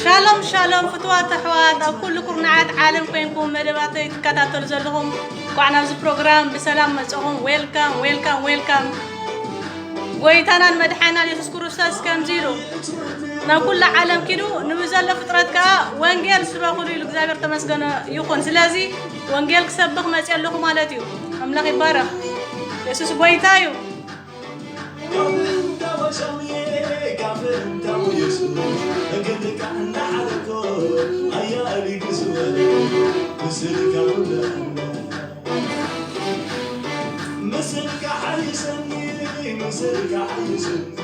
ሻሎም ሻሎም ፍትዋት ኣሕዋት ኣብ ኩሉ ኩርናዓት ዓለም ኮይንኩም መደባተይ ትከታተሉ ዘለኹም፣ እንኳዕ ናብዚ ፕሮግራም ብሰላም መጻኹም። ዌልካም ዌልካም ዌልካም። ጎይታናን መድሓናን የሱስ ክርስቶስ ከምዚ ኢሉ ናብ ኩሉ ዓለም ኪዱ፣ ንብዘሎ ፍጥረት ከኣ ወንጌል ስበኹሉ ኢሉ እግዚኣብሔር ተመስገነ ይኹን። ስለዚ ወንጌል ክሰብኽ መጽየ ኣለኹ ማለት እዩ። ኣምላኽ ይባረኽ። የሱስ ጎይታ እዩ። ምስልካ ሓይሰኒ፣ ምስልካ ሓይሰኒ፣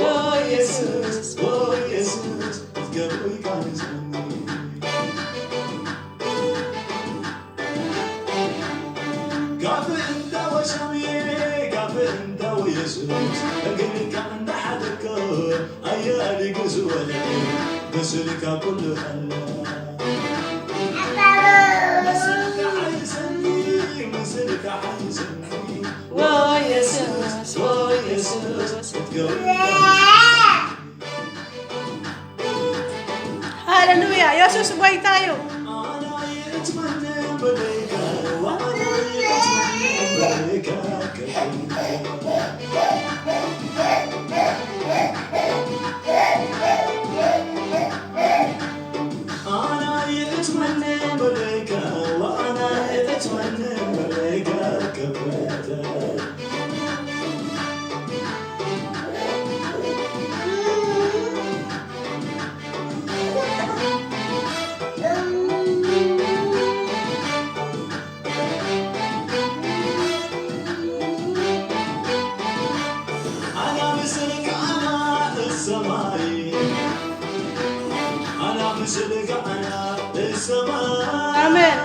ኦ የሱስ፣ ኦ የሱስ፣ ክትገብሩ ይቃንሰኒ። ካፍ እንዳ ወሻምዬ፣ ካፍ እንዳ ወየሱስ፣ እግርካ እንዳ ሓደግከ፣ ኣያሊ ግዝ ወለደ፣ ምስልካ ኩሉ ኣለ። ምስልካ ሓይሰኒ፣ ምስልካ ሓይሰኒ። ወየሱስ፣ ወየሱስ፣ ክትገብር ሃሌሉያ፣ የሱስ ጎይታ እዩ። ኣሜን።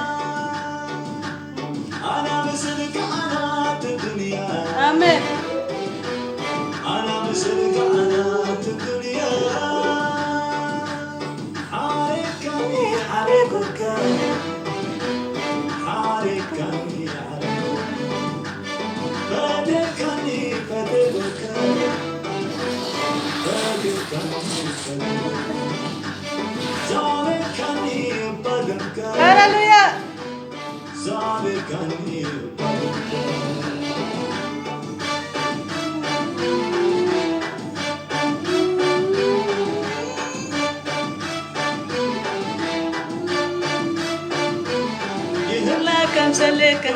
ኣሜን። ሃሌሉያ። ይህላ ከምሰሌካ፣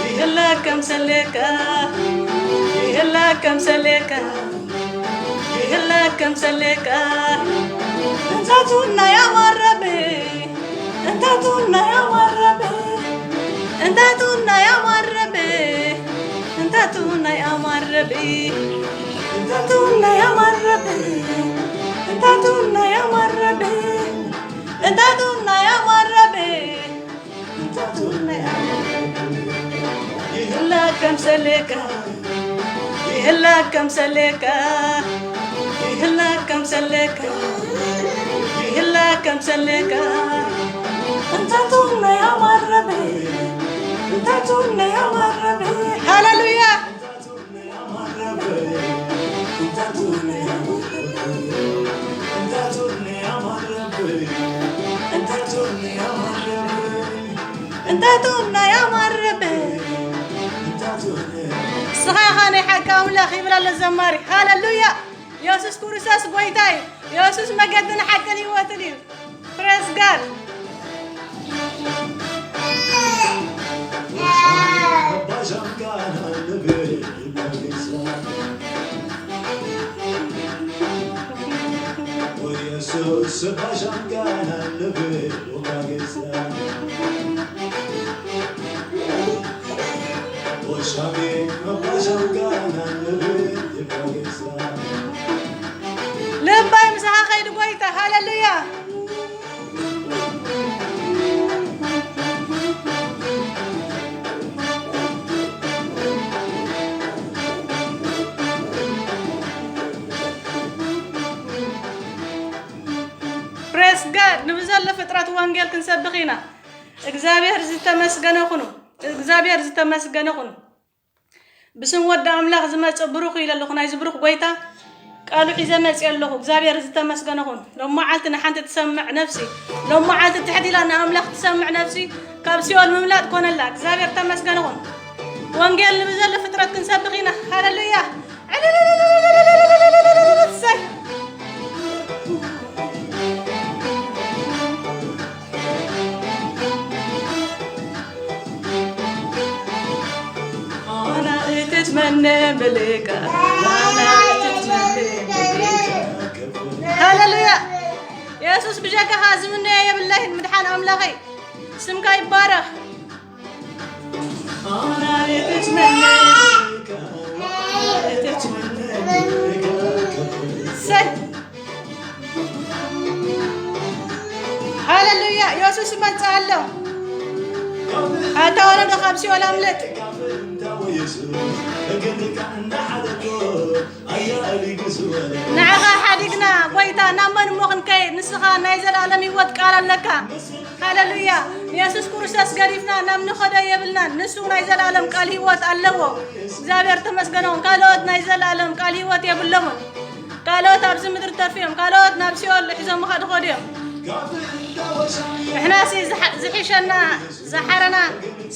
ይህላ ከምሰሌካ፣ ይህላ ከምሰሌካ፣ ይህላ ከምሰሌካ። እንታቱ ናይ ኣማረበ፣ እንታቱ ናይ ኣማረበ፣ እንታቱ ናይ ኣማረበ፣ እንታቱ ናይ ኣማረበ፣ እንታቱ ናይ ኣማረበ፣ እንታቱ ናይ ኣማረበ፣ እንታቱ ናይ ኣማረበ። ይህላ ከምሰሌካ፣ ይህላ ከምሰሌካ፣ ይህላ ከምሰሌካ፣ ይህላ ከምሰሌካ። እንታቱ ናይ ኣማረበ፣ እንታቱ ናይ ኣማረበ። ሃሌሉያ። እንታቱ ናይ ኣማረበ። ንስኻ ኢኻ ናይ ሓቂ ኣምላኽ ይብል ኣሎ ዘማሪ። ሃሌሉያ! የሱስ ክርስቶስ ጎይታ እዩ። የሱስ መገድን ሓቅን ህይወትን እዩ። Praise God! ልባይ ምሳኻ ከይዱ ጎይታ። ሃሌሉያ። Praise God። ንብዘሎ ፍጥረት ወንጌል ክንሰብኽ ኢና። እግዚኣብሔር ዝተመስገነ ኩኑ። እግዚኣብሔር ዝተመስገነ ኩኑ። ብስም ወዲ ኣምላኽ ዝመጽእ ብሩኽ ኢለ ኣለኹ። ናይዚ ብሩኽ ጎይታ ቃሉ ሒዘ መጽእ ኣለኹ። እግዚኣብሔር ዝተመስገነ ኹን። ሎም መዓልቲ ንሓንቲ ትሰምዕ ነፍሲ፣ ሎም መዓልቲ ትሕት ኢላ ንኣምላኽ ትሰምዕ ነፍሲ፣ ካብ ሲኦል ምምላጥ ኮነላ። እግዚኣብሔር ተመስገነ ኹን። ወንጌል ንብዘሎ ፍጥረት ክንሰብኽ ኢና። ሃሌሉያ። እሰይ። ኣና እትትመነ ምልካ፣ ኣና እትትመነ ምልካ። ሃሌሉያ። የሱስ ብጀካኻ ዝምነዮ የብለይን ምድሓን ኣምላኸይ። ስምካ ይባረኽ። ኣና እትትመነ ምልካ፣ ኣና እትትመነ ምልካ። እሰይ። ሃሌሉያ፣ የሱስ ይመጽእ ኣሎ። ኣታ ወለዶ ካብ ሲኦል ኣምልጥ። ንዓኻ ሓዲግና ጎይታ፣ ናብ መን እሞ ክንከይድ? ንስኻ ናይ ዘለኣለም ህይወት ቃል ኣለካ። ሃሌሉያ፣ ንየሱስ ክርስቶስ ገዲፍና ናብ ንኸዶ የብልናን። ንሱ ናይ ዘለኣለም ቃል ህይወት ኣለዎ። እግዚኣብሔር ተመስገኖም። ካልኦት ናይ ዘለኣለም ቃል ህይወት የብሎምን። ካልኦት ኣብዚ ምድሪ ተርፍዮም፣ ካልኦት ናብ ሲኦል ሒዞምኻ ድኸዱ እዮም። ንሕናሲ ዝሓ-፣ ዝሒሸና ዝሓረና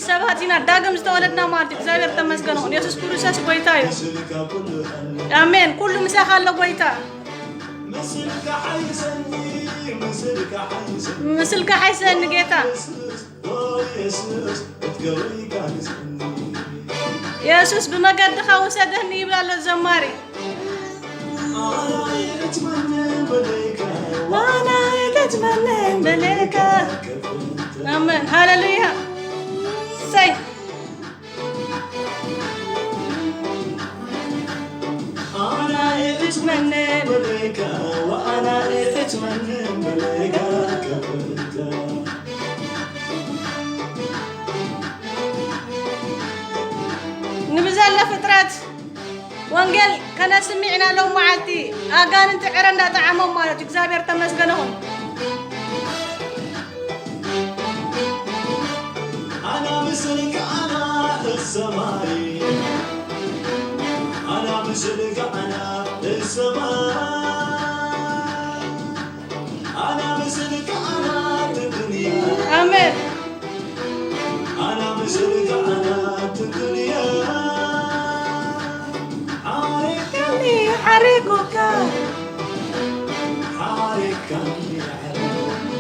ሰባት ኢና፣ ዳግም ዝተወለድና ማለት እዩ። እግዚኣብሔር ተመስገን ይኹን። የሱስ ክርስቶስ ጎይታ እዩ። ኣሜን። ኩሉ ምሳኻ ኣሎ ጎይታ። ምስልካ ሓይሰኒ፣ ምስልካ ሓይሰኒ። ምስልካ ሓይሰኒ ጌታ። የሱስ ብመገድኻ ውሰደኒ ይብል ኣሎ ዘማሪ። ዋና እትመነን በለካ። ኣሜን ሃሌሉያ። ሰይ ኣና እትመነን በለካ፣ ወኣና እትመነን በለካ። ንብዘሎ ፍጥረት ወንጌል ከነስምዕ ኢና ሎም መዓልቲ። ኣጋንንቲ ዕረ እንዳጠዓሞም ማለት እዩ። እግዚኣብሔር ተመስገነ ይኹን። ኣና ምስልካ ኣና እሰማይ፣ ኣና ምስልካ ኣና እሰማይ፣ ኣና ምስልካ ኣና ትድንያ። ኣሜን። ኣና ምስልካ ኣና ትድንያ። ሓሪካኒ ሓሪኩካ። ሓሪካኒ ሓሪኩካ።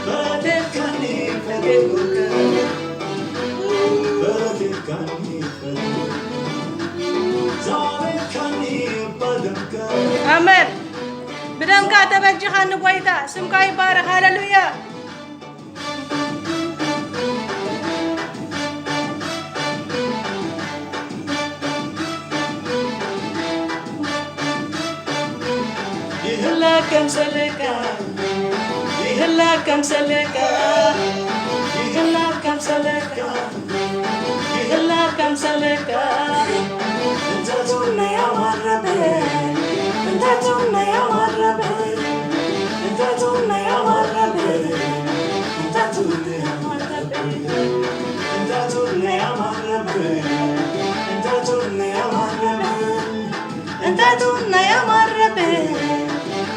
ፈቲካኒ ፈቲኩካ። ፈቲካኒ ፈቲኩካ። ዛበካኒ በደምካ። ኣሜን። ብደምካ ተበጅኻኒ ጎይታ፣ ስምካ ይባረክ። ሃሌሉያ። ይህላ ከምሰለካ፣ ይህላ ከምሰለካ፣ ይህላ ከምሰለካ፣ ይህላ ከምሰለካ። እንታቱና ያማረበ፣ እንታቱና ያማረበ፣ እንታቱና ያማረበ፣ እንታቱና ያማረበ፣ እንታቱና ያማረበ፣ እንታቱና ያማረበ፣ እንታቱና ያማረበ፣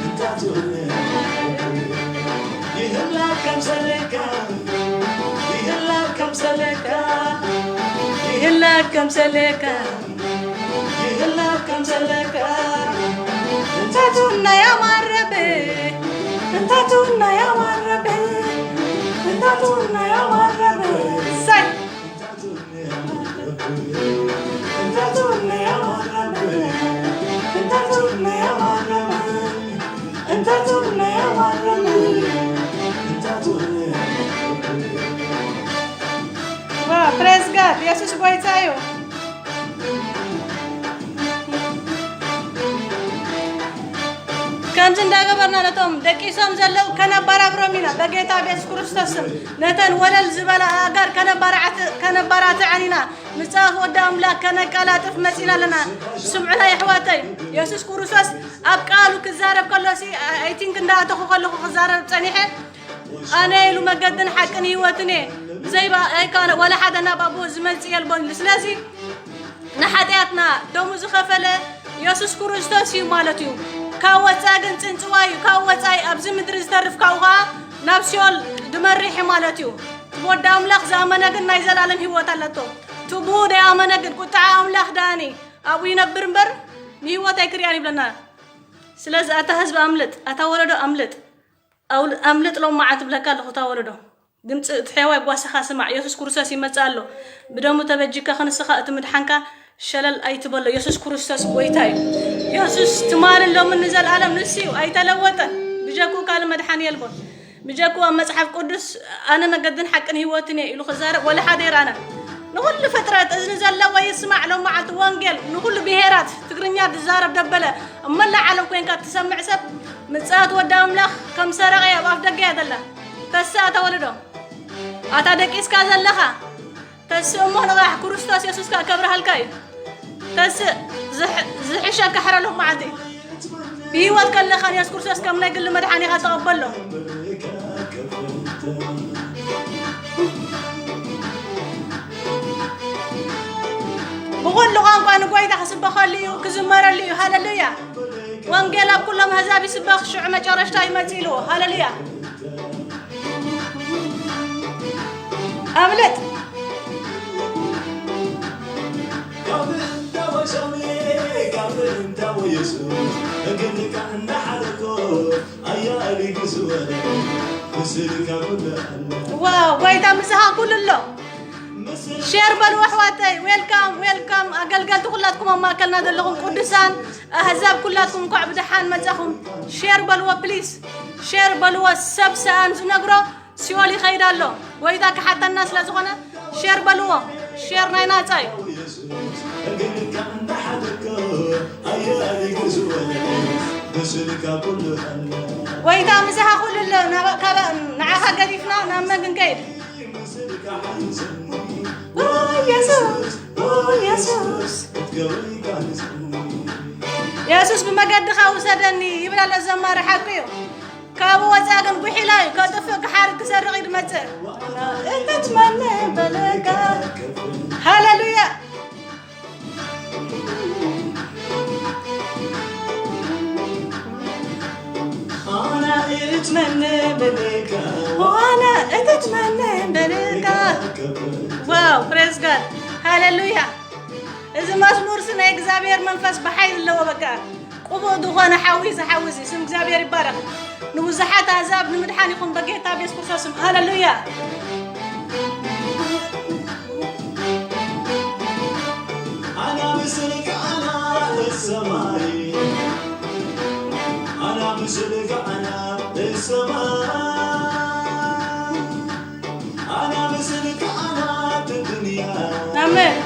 እንታቱና ያማረበ። ይህላ ከምሰለካ፣ ይህላ ከምሰለካ፣ ይህላ ከምሰለካ፣ ይህላ ከምሰለካ። እንታቱና ያማረበ፣ እንታቱና ያማረበ፣ እንታቱና ያማረበ። እሰይ። ዋ፣ ፕሬዝ ጋድ፣ የሱስ ጎይታ እዩ። ከምዚ እንዳገበርና ነቶም ደቂሶም ዘለዉ ከነባራብሮም ኢና። በጌታ ቤት ክርስቶስ ስም ነተን ወለል ዝበላ ኣእጋር ከነባራዕት-፣ ከነባራትዐን ኢና። ምጽኣት ወዲ ኣምላኽ ከነቀላጥፍ መጺና ኣለና። ስምዑና የሕዋተይ። የሱስ ክርስቶስ ኣብ ቃሉ ክዛረብ ከሎ ሲ፣ I think እንዳእተኹ ከለኹ ክዛረብ ጸኒሐ፣ ኣነ ኢሉ መገድን ሓቅን ህይወትን እየ። ብዘይ ባ-፣ ኣይካ-፣ ወላ ሓደ ናብ ኣቦ ዝመጽእ የልቦን ኢሉ። ስለዚ ንሓጢኣትና ደሙ ዝኸፈለ የሱስ ክርስቶስ እዩ ማለት እዩ። ካብ ወጻኢ ግን ጽንጽዋይ እዩ። ካብ ወጻኢ ኣብዚ ምድሪ ዝተርፍ ካብኡ ኸኣ ናብ ሲኦል ዝመርሕ እዩ ማለት እዩ። እቲ ወዲ ኣምላኽ ዝኣመነ ግን ናይ ዘላለም ህይወት ኣለቶ። እቲ ብኡ ዘይኣመነ ግን ቁጥዓ ኣምላኽ ደኣኒ ኣብኡ ይነብር እምበር ንህይወት ኣይክርእያን ይብለና። ስለዚ ኣታ ህዝቢ ኣምልጥ፣ ኣታ ወለዶ ኣምልጥ፣ ኣውል-፣ ኣምልጥ ሎም መዓልቲ ብለካ ኣለኹ እታ ወለዶ። ድምፂ እቲ ሕያዋይ ጓሳኻ ስማዕ። የሱስ ክርስቶስ ይመጽእ ኣሎ። ብደሙ ተበጅካ ክንስኻ እቲ ምድሓንካ ሸለል ኣይትበሎ። የሱስ ክርስቶስ ጎይታ እዩ። የሱስ ትማልን ሎምን ንዘለኣለም ንሱ እዩ። ኣይተለወጠን። ብጀክኡ ካልእ መድሓኒ የልቦን። ብጀክኡ ኣብ መጽሓፍ ቅዱስ ኣነ መገድን ሓቅን ህይወትን እየ ኢሉ ክዛረብ ወላ ሓደ ኣይረኣናን። ንኹሉ ፍጥረት እዝኒ ዘለዎ ይስማዕ። ሎም መዓልቲ ወንጌል ንኹሉ ብሄራት ትግርኛ ዝዛረብ ደበለ ኣብ መላእ ዓለም ኮንካ እትሰምዕ ሰብ ምጽኣት ወዲ ኣምላኽ ከም ሰረቐ ኣብ ኣፍ ደገ እያ ዘላ። ተስእ ኣታ ወለዶ፣ ኣታ ደቂስካ ዘለኻ ተስእ እሞ ንቓሕ። ክርስቶስ የሱስ ከኣ ከብርሃልካ እዩ። ተስእ ዝሕ-፣ ዝሕሸካ ሕረሉ መዓልቲ። ብህይወት ከለኻ ንየሱስ ክርስቶስ ከም ናይ ግሊ መድሓኒኻ ተቐበሎ። ብኹሉ ቋንቋ ንጎይታ ክስበኸሉ እዩ፣ ክዝመረሉ እዩ። ሃሌሉያ። ወንጌል ኣብ ኩሎም ኣህዛብ ይስበኽ፣ ሽዑ መጨረሽታ ይመጽእ ኢልዎ። ሃሌሉያ። ኣምልጥ። ዋው፣ ጎይታ ምሳኻ ኩሉ ኣሎ። ሼር በልዎ ኣሕዋተይ። ዌልካም፣ ዌልካም። ኣገልገልቲ ኩላትኩም ኣብ ማእከልና ዘለኹም ቅዱሳን ኣህዛብ ኩላትኩም እንኳዕ ብደሓን መጻኹም። ሼር በልዎ ፕሊስ። ሼር በልዎ። ሰብ ሰኣን ዝነግሮ ሲኦል ይኸይድ ኣሎ። ጎይታ ክሓተና ስለ ዝኾነ ሼር በልዎ። ሼር ናይ ናጻ እዩ። ጎይታ ምሳኻ ኩሉ ኣሎ። ናብ፣ ካብ፣ ንዓኻ ገዲፍና ናብ መን ክንከይድ? ኦ የሱስ፣ ኦ የሱስ፣ የሱስ ብመገድኻ ውሰደኒ ይብል ኣሎ ዘማሪ፣ ሓቁ እዩ። ካብኡ ወፃኢ ግን ጉሒላ እዩ፣ ከጥፍእ፣ ክሓርድ፣ ክሰርቕ እዩ ዝመፅእ። እተትመነ በለካ። ሃሌሉያ። ዋና እትመነ በለካ። ዋና እትመነ በለካ። ዋው፣ ፕሬዝ ጋድ። ሃሌሉያ። እዚ መዝሙር ሲ ናይ እግዚኣብሔር መንፈስ ብሓይሊ ኣለዎ። በቃ ቅቡእ ዝኾነ ሓዊ እዚ ሓዊ እዚ፣ ስም እግዚኣብሔር ይባረኽ። ንብዙሓት ኣህዛብ ንምድሓን ይኹን በጌታ ብየሱስ ክርስቶስ ስም። ሃሌሉያ። ኣና ምስልካ ኣና እሰማይ፣ ኣና ምስልካ ኣና እሰማይ፣ ኣና ምስልካ ኣና ትድንያ። ኣሜን።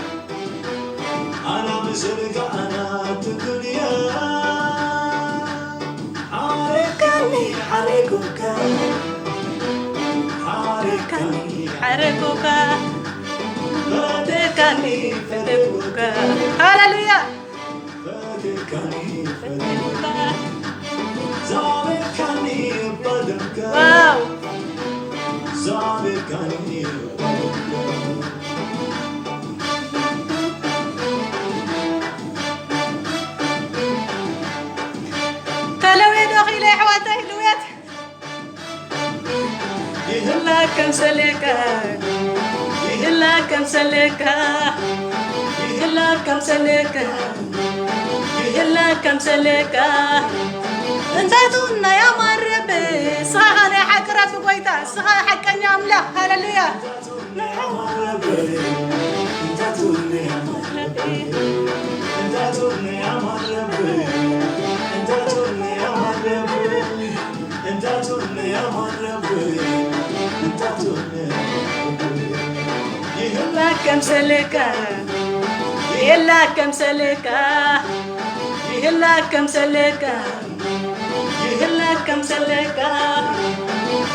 ኣና ምስልካ ኣና ትድንያ። ሓረካኒ ሓረኩካ፣ ሓረካኒ ሓረኩካ፣ ፈተካኒ ፈተኩካ። ሃሌሉያ። ፈተካኒ ፈተኩካ። ዛበካኒ ባደምካ። ዋው። ዛበካኒ ባደምካ። ተለውየ ዶ ኺለ ኣሕዋተይ ልውየት። ይህላ ከምሰሌካ፣ ይህላ ከምሰሌካ፣ ይህላ ከምሰሌካ፣ ይህላ ከምሰሌካ። እንታቱ ናይ ኣማን ረቢ፣ ንስኻ ኸኣ ናይ ሓቂ ረቢ ጎይታ፣ ንስኻ ሓቀኛ ኣምላኽ። ሃሌሉያ። ይህላ ከምሰሌካ፣ ይህላ ከምሰሌካ፣ ይህላ ከምሰሌካ። ይህላ ከምሰሌካ።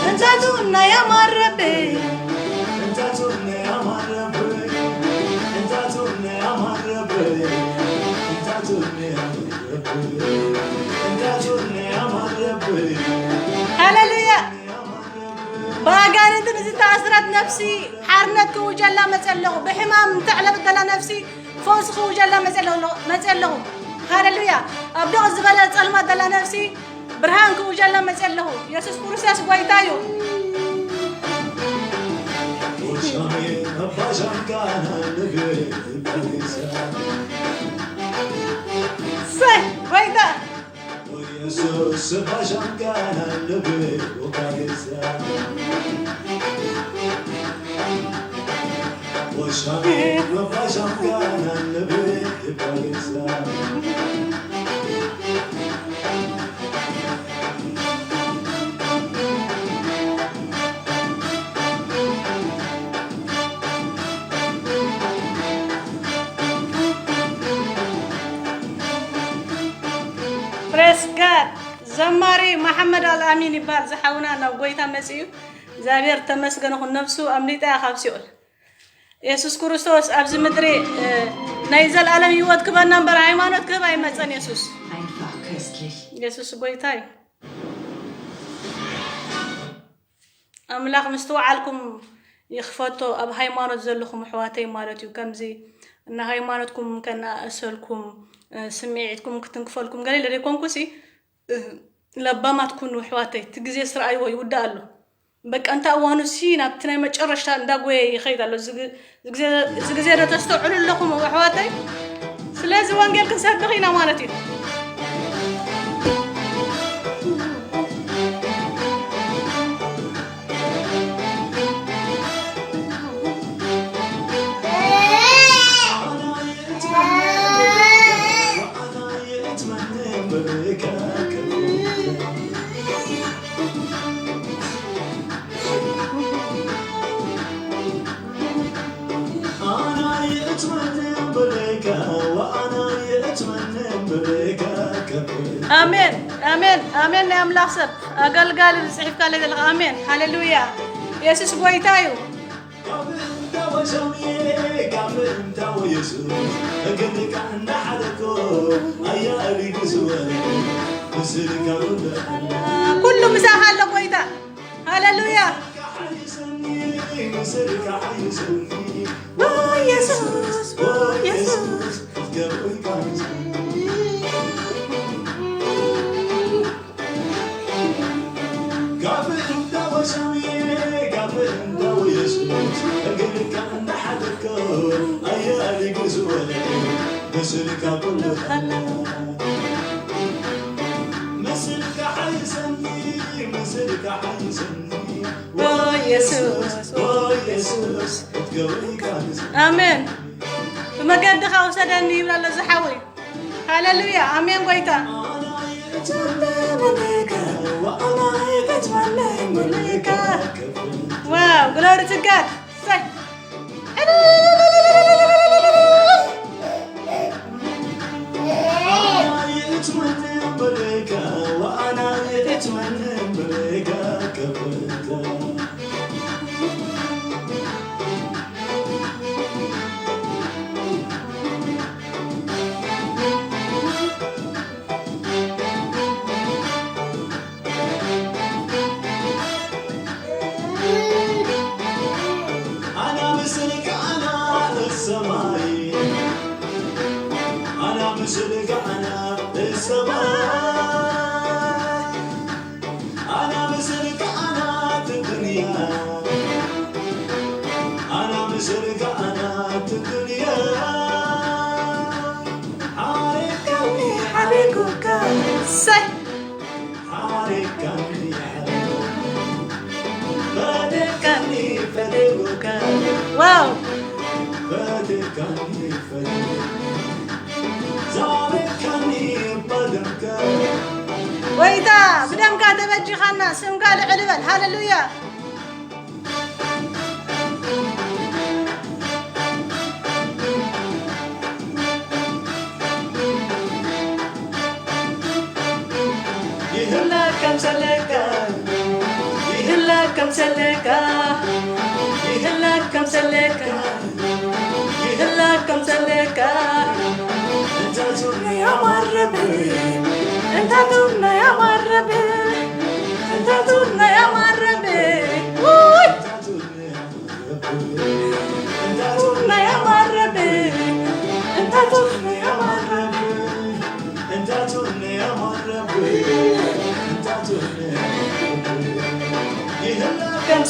እንታቱ ናይ ኣማን ረቢ። እንታቱ ናይ ኣማን ረቢ። እንታቱ ናይ ኣማን ረቢ። እንታቱ ናይ ኣማን ረቢ። እንታቱ ናይ ኣማን ረቢ። ሃሌሉያ። ብኣጋንንትን ዝተኣስረት ነፍሲ ሓርነት ክውጀላ መጸ ኣለኹ። ብሕማም እተዕለበት ዘላ ነፍሲ ፈውሲ ክውጀላ መጸ ኣለኹ፣ መጸ ኣለኹ። ሃሌሉያ። ኣብ ድቕ ዝበለ ጸልማት ዘላ ነፍሲ ብርሃን ክውጀላ መጽእ ኣለኹ። የሱስ ክርስቶስ ጎይታ እዩ። ሰይ፣ ጎይታ። ፕሬስ ጋድ። ዘማሪ መሓመድ ኣልኣሚን ይበሃል። ዝሓውና ናብ ጎይታ መጺኡ። እግዚኣብሔር ተመስገነ ይኹን። ነፍሱ ኣምሊጣ እያ ካብ ሲኦል። የሱስ ክርስቶስ ኣብዚ ምድሪ፣ እ፣ ናይ ዘልኣለም ህይወት ክበና እምበር ሃይማኖት ክህብ ኣይመጸን የሱስ። Einfach köstlich. የሱስ ጎይታ እዩ። ኣምላኽ ምስትውዓልኩም ይኽፈቶ ኣብ ሃይማኖት ዘለኹም ኣሕዋተይ ማለት እዩ። ከምዚ እና ሃይማኖትኩም ከነኣእሰልኩም፣ እ፣ ስምዒትኩም ክትንክፈልኩም ገለ ኢለ ዘይኮንኩሲ፣ እ፣ ለባማት ኩኑ ኣሕዋተይ። እቲ ግዜ ስርኣይዎ ይውዳእ ኣሎ። በቃ እንታ እዋኑ ሲ ናብቲ ናይ መጨረሽታ እንዳጎየ ይኸይድ ኣሎ። እዚ ግ-፣ እዚ ግዜ፣ እዚ ግዜ ዶ ተስተውዕሉ ኣለኹም ኣሕዋተይ? ስለዚ ወንጌል ክንሰብኽ ኢና ማለት እዩ። ኣሜን፣ ኣሜን፣ ኣሜን። ናይ ኣምላኽ ሰብ ኣገልጋሊ ጽሒፍካለይ ዘለኻ። ኣሜን፣ ሃሌሉያ። የሱስ ጎይታ እዩ። ኩሉ ምሳኻ ኣሎ ጎይታ። ሃሌሉያ። ኦ የሱስ፣ ኦ የሱስ። ኦ የሱስ፣ ኦ የሱስ። ኣሜን። ብመገድኻ ውሰደኒ ይብል ኣሎ እዚ ሓወይ። ሃሌሉያ፣ ኣሜን ጎይታ። ዋው፣ ግሎሪ ቱ ጋድ። እሰይ። እሰይ። ዋው። ጎይታ፣ ብደምካ ተበጂኻና፣ ስምካ ልዕል ይበል። ሃሌሉያ። ይህላ ከምሰለካ፣ ይህላ ከምሰለካ፣ ይህላ ከምሰለካ፣ ይህላ ከምሰለካ። እንታቱም ናይ ኣማረብ፣ እንታቱም ናይ ኣማረብ፣ እንታቱም ናይ ኣማረብ። ውይ! እንታቱም ናይ ኣማረብ፣ እንታቱም ናይ ኣማረብ።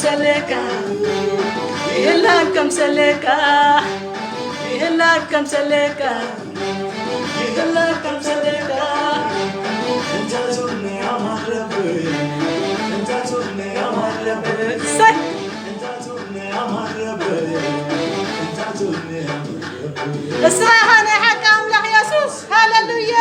ሰሌካ ይህላን ከም ሰሌካ ይህላን ከም ሰሌካ ይህላን ከም ሰሌካ እንታቱን ያማረብ እንታቱን ያማረብ ሰይ እስኻ ኢኻ ናይ ሓቂ ኣምላኽ የሱስ። ሃሌሉያ።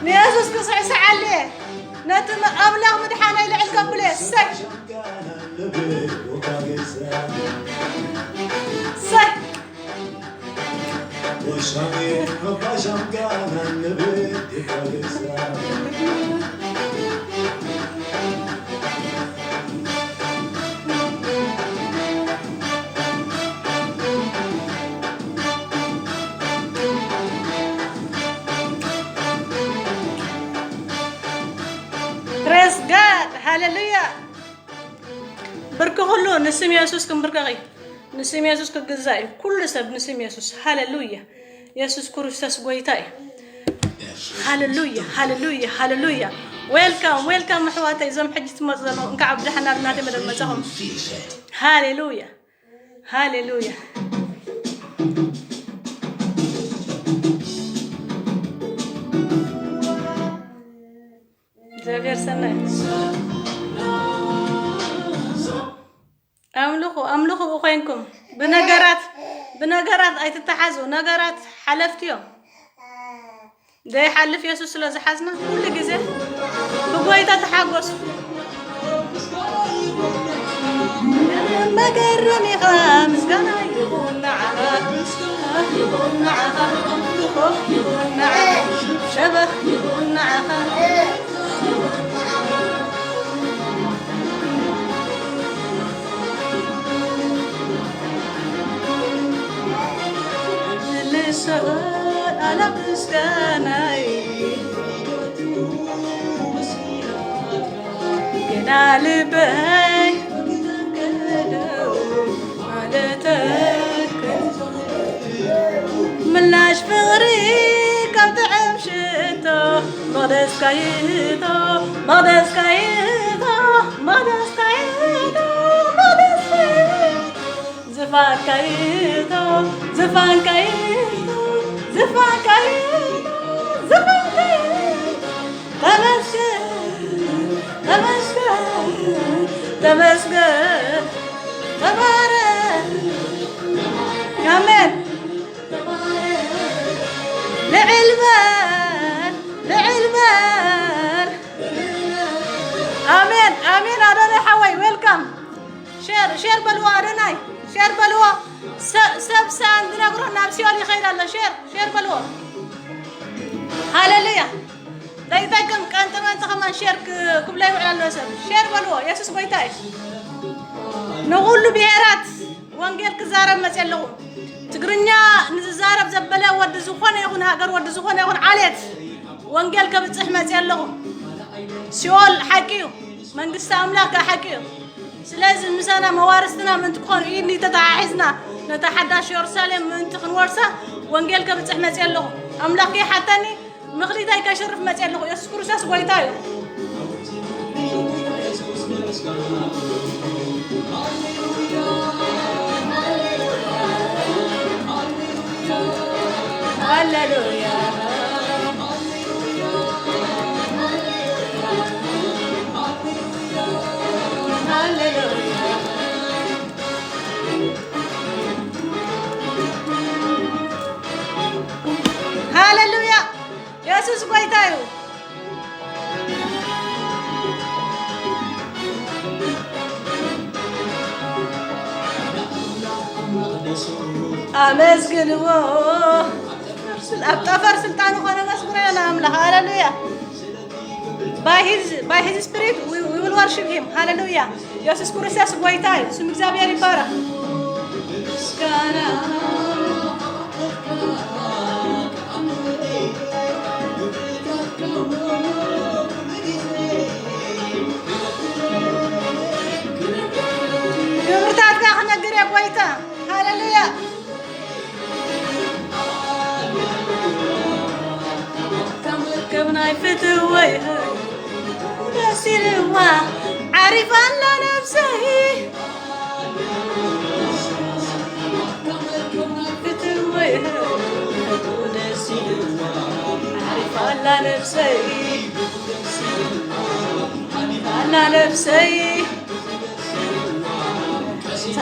ንየሱስ ክስዕስዓሉ እየ። ነቲ ኣምላኽ ምድሓነይ ልዕል ከብሎ እየ። እሰይ። እሰይ። Praise God. ሃሌሉያ። ብርኪ ኩሉ ንስም የሱስ ክንብርከኺ። ንስም የሱስ ክግዛእ እዩ። ኩሉ ሰብ ንስም የሱስ። ሃሌሉያ። የሱስ ክርስቶስ ጎይታ እዩ። ሃሌሉያ፣ ሃሌሉያ፣ ሃሌሉያ። ዌልካም፣ ዌልካም ኣሕዋተይ፣ እዞም ሕጂ ትመፁ ዘለኹም፣ እንካዕ ብደሓን ናብ ናተይ መደብ መፃኹም። ሃሌሉያ፣ ሃሌሉያ። እግዚኣብሔር ሰናይ። ኣምልኹ፣ ኣምልኹ ብኮይንኩም። ብነገራት፣ ብነገራት ኣይትተሓዙ። ነገራት ሓለፍቲ እዮም። ዘይሓልፍ የሱስ ስለ ዝሓዝና ኩሉ ግዜ ብጎይታ ተሓጎሱ። መገረም ኢኻ፣ ምስጋና ይኹን ንዓኻ፣ ምስጋና ይኹን ንዓኻ፣ ኣምልኾ ይኹን ንዓኻ፣ ሸበኽ ይኹን ንዓኻ። ልሰወን ኣላ ምስጋናይ ገና ልበይ ማለተይ ምላሽ ፍቕሪ ከም ጥዕም ሽቶ መቕደስካ ይእቶ መቕደስካ ይእቶ መቕደስካ ይእቶ መቕደስካ ይእቶ ዝፋንካ ይእቶ ዝፋንካ ይእቶ ዝፋንካ ይእቶ ዝፋንካ ይእቶ ተመስገን ተመስገን ተመስገን ተባረክ። ኣሜን። ልዕል በል ልዕል በል። ኣሜን ኣሜን። ኣዶናይ ሓወይ ዌልካም። ሼር ሼር በልዎ ኣዶናይ ሼር በልዎ። ሰ- ሰብ ሰኣን ዝነግሮ ናብ ሲኦል ይኸይድ ኣሎ። ሼር ሼር በልዎ። ሃሌሉያ። ዘይጠቅም ቀንጥመንጢ ከማን ሼር ክ- ክብሎ ይውዕል ኣሎ ሰብ። ሼር በልዎ። የሱስ ጎይታ እዩ። ንኹሉ ብሄራት ወንጌል ክዛረብ መፅእ ኣለኹ። ትግርኛ ንዝዛረብ ዘበለ ወዲ ዝኾነ ይኹን ሃገር ወዲ ዝኾነ ይኹን ዓሌት ወንጌል ከብፅሕ መፅእ ኣለኹ። ሲኦል ሓቂ እዩ። መንግስቲ ኣምላኽ ከዓ ሓቂ እዩ። ስለዚ ምሳና መዋርስትና ምእንቲ ክኾኑ ኢድኒ ተተሓሒዝና ነታ ሓዳሽ የሩሳሌም ምእንቲ ክንወርሳ ወንጌል ከብፅሕ መፅእ ኣለኹ። ኣምላኽ ከይሓተኒ ምኽሊተይ ከሽርፍ መፅእ ኣለኹ። የሱስ ክርስቶስ ጎይታ እዩ። ሃሌሉያ። ሃሌሉያ። ሃሌሉያ። የሱስ ጎይታ እዩ። ኣመስግንዎ። ኣብ ጠፈር ስልጣኑ ኮነ መስግኖ ኢና ኣምላኽ። ሃሌሉያ። By his, by his spirit we, we will worship him. ሃሌሉያ። የሱስ ክርስቶስ ጎይታ እዩ። ስም እግዚኣብሔር ይባረክ። ምስጋና ሃሌሉያ። ከም ናይ ፍትወይ ደስ ኢልዋ ዓሪፋ ኣላ ነብሰይ። ፍትወይ ደስ ኢልዋ ዓሪፋ ኣላ ነብሰይ። ኣላ ነብሰይ።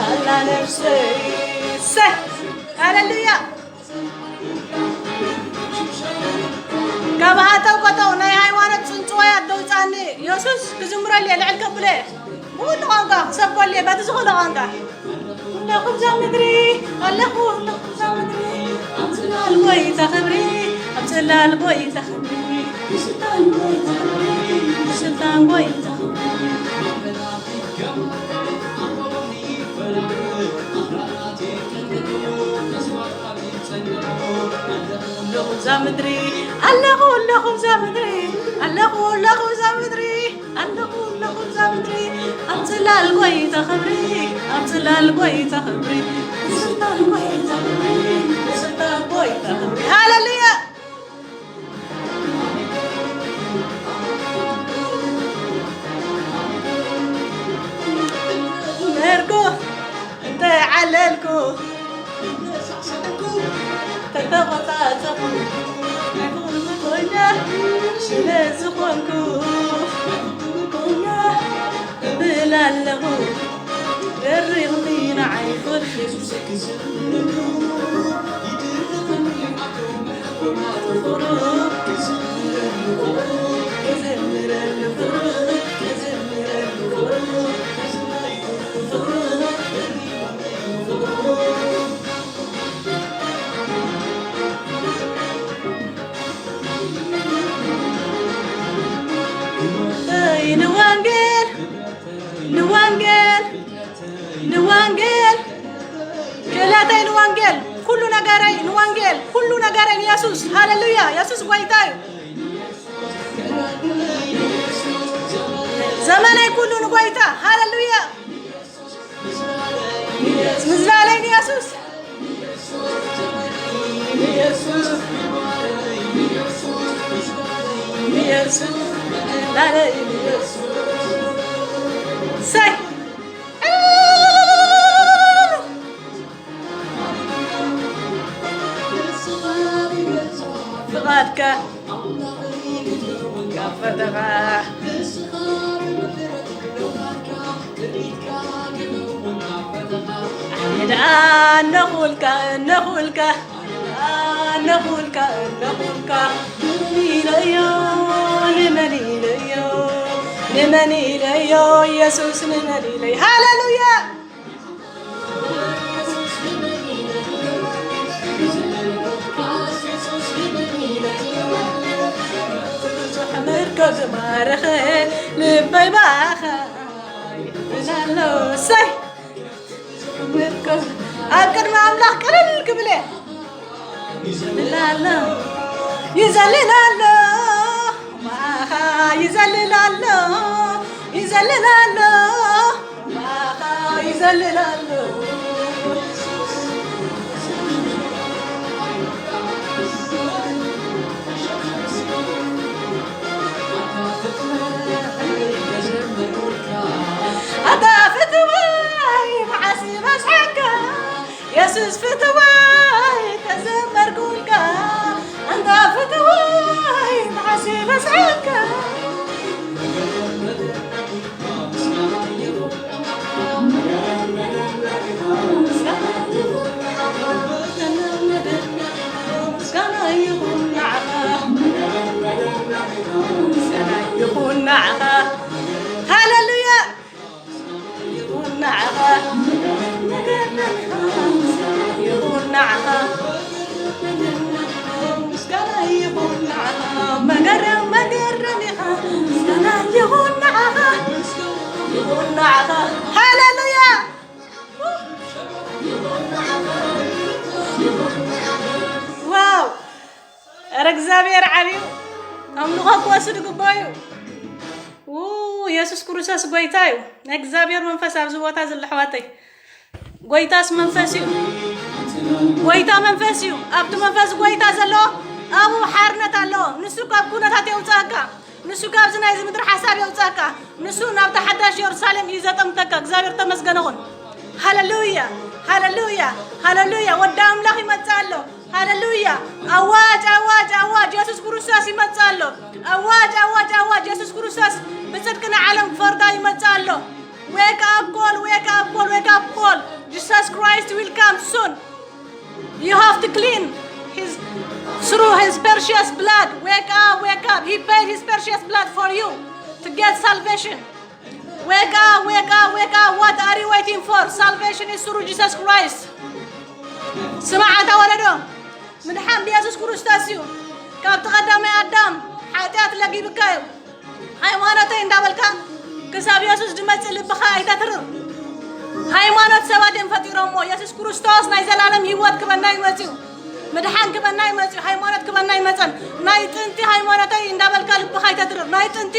ኣላ ነብሰይ። ሰይ። ሃሌሉያ። ካብ ሃጠው ቀጠው ናይ ሃይማኖት ጽንጽዋያት ደውጻኒ። የሱስ ክዝምረሉ እየ፣ ልዕል ከብሎ እየ። ብኹሉ ቋንቋ ክሰብከሉ እየ፣ በቲ ዝኽእሎ ቋንቋ። ኣለኹ እዛ ምድሪ፣ ኣለኹ፣ ኣለኹ እዛ ምድሪ። ኣብ ጽላል ጎይታ ክብሪ፣ ኣብ ጽላል ጎይታ ክብሪ። ብስልጣን ጎይታ ክብሪ፣ ብስልጣን ጎይታ ክብሪ። ኣለኹ እዛ ምድሪ፣ ኣለኹ፣ ኣለኹ እዛ ምድሪ፣ ኣለኹ፣ ኣለኹ እዛ ምድሪ፣ ኣለኹ፣ ኣለኹ እዛ ምድሪ። ኣብ ጽላል ጎይታ ክብሪ፣ ኣብ ጽላል ጎይታ ክብሪ፣ ብስልጣን ጎይታ ክብሪ፣ ብስልጣን ጎይታ ክብሪ። ሃሌሉያ። መርጎ እንተዓለልኩ፣ ተተቆጻጸርኩ፣ ናይ ፍቕሪ ምርኮኛ ስለ ዝኾንኩ፣ ምርኮኛ እብል ኣለኹ። ደሪኽኒ ንዓይ ፍቕሪ የሱስ ክዝምር፣ ይድርኽኒ ንወንጌል፣ ንወንጌል፣ ንወንጌል፣ ክእለተይ ንወንጌል፣ ኩሉ ነገረይ ንወንጌል፣ ኩሉ ነገረይ ንየሱስ። ሃሌሉያ! የሱስ ጎይታ እዩ። ዘመነይ ኩሉ ንጎይታ። ሃሌሉያ! ምዝላለይ ንየሱስ። ሰይ። ፍቓድካ ካብ ፈተኻ። ኣነ ደኣ እነኹልካ፣ እነኹልካ፣ ኣነ ደኣ እነኹልካ፣ እነኹልካ። ንመን ኢለዮ፣ ንመን ኢለዮ፣ ንመን ኢለዮ፣ የሱስ ንመን ኢለዮ። ሃሌሉያ። ምርኮ ዝማረኸ ልበይ ባኻ ይብል ኣሎ። እሰይ። ምርኮ ኣብ ቅድሚ ኣምላኽ ቅልል ክብል እየ። ይዘልል ኣሎ፣ ይዘልል ኣሎ፣ ማኻ ይዘልል ኣሎ፣ ይዘልል ኣሎ፣ ማኻ ይዘልል ኣሎ። ኣታ ፍትወይ መዓስ ይበዝሐካ? የሱስ ፍትዋይ ተዘመርኩልካ፣ ኣንታ ፍትዋይ መዓስ ይበዝሓልካ? ምስጋና ይኹን ንዓኻ፣ ምስጋና ይኹን ንዓኻ። ሃሌሉያ። ይኹን ንዓኻ፣ ይኹን ንዓኻ፣ ምስጋና ይኹን ንዓኻ፣ መገረም መገረም ኢኻ፣ ምስጋና ይኹን ንዓኻ፣ ይኹን ንዓኻ። ሃሌሉያ። ዋው! ኧረ እግዚኣብሔር ዓብዩ፣ ኣምልኾ ክወስድ ግባዩ። ው፣ የሱስ ክርስቶስ ጎይታ እዩ። ናይ እግዚኣብሔር መንፈስ ኣብዚ ቦታ ዘሎ ኣሕዋተይ። ጎይታስ መንፈስ እዩ። ጎይታ መንፈስ እዩ። ኣብቲ መንፈስ ጎይታ ዘሎ ኣብኡ ሓርነት ኣሎ። ንሱ ካብ ኩነታት የውፅኣካ። ንሱ ካብዚ ናይዚ ምድሪ ሓሳብ የውፅኣካ። ንሱ ናብታ ሓዳሽ የሩሳሌም እዩ ዘጠምተካ። እግዚኣብሔር ተመስገነ ኹን። ሃሌሉያ፣ ሃሌሉያ፣ ሃሌሉያ። ወዲ ኣምላኽ ይመጽእ ኣሎ። ሃሌሉያ። ኣዋጅ፣ ኣዋጅ፣ ኣዋጅ፣ የሱስ ክርስቶስ ይመጽእ ኣሎ። ኣዋጅ፣ ኣዋጅ፣ ኣዋጅ፣ የሱስ ክርስቶስ ብጽድቂ ንዓለም ክፈርዳ ይመጽእ ኣሎ። Wake up call, wake up call, wake up call. Jesus Christ will come soon. You have to clean his, through his precious blood. Wake up, wake up. He paid his precious blood for you to get salvation. Wake up, wake up, wake up. What are you waiting for? Salvation is through Jesus Christ. ስማዕ ኣታ ወለዶ፣ ምድሓን ብየሱስ ክርስቶስ እዩ። ካብቲ ቀዳማይ ኣዳም ሓጢኣት ለጊብካ እዩ። ሃይማኖተይ እንዳበልካ ክሳብ የሱስ ዝመጽእ ልብኻ ኣይተትርር። ሃይማኖት ሰባት እዮም ፈጢሮሞ። የሱስ ክርስቶስ ናይ ዘላለም ህይወት ክበና እዩ መጽዩ። ምድሓን ክበና እዩ መጽዩ። ሃይማኖት ክበና ኣይመጸን። ናይ ጥንቲ ሃይማኖተይ እንዳበልካ ልብኻ ኣይተትርር። ናይ ጥንቲ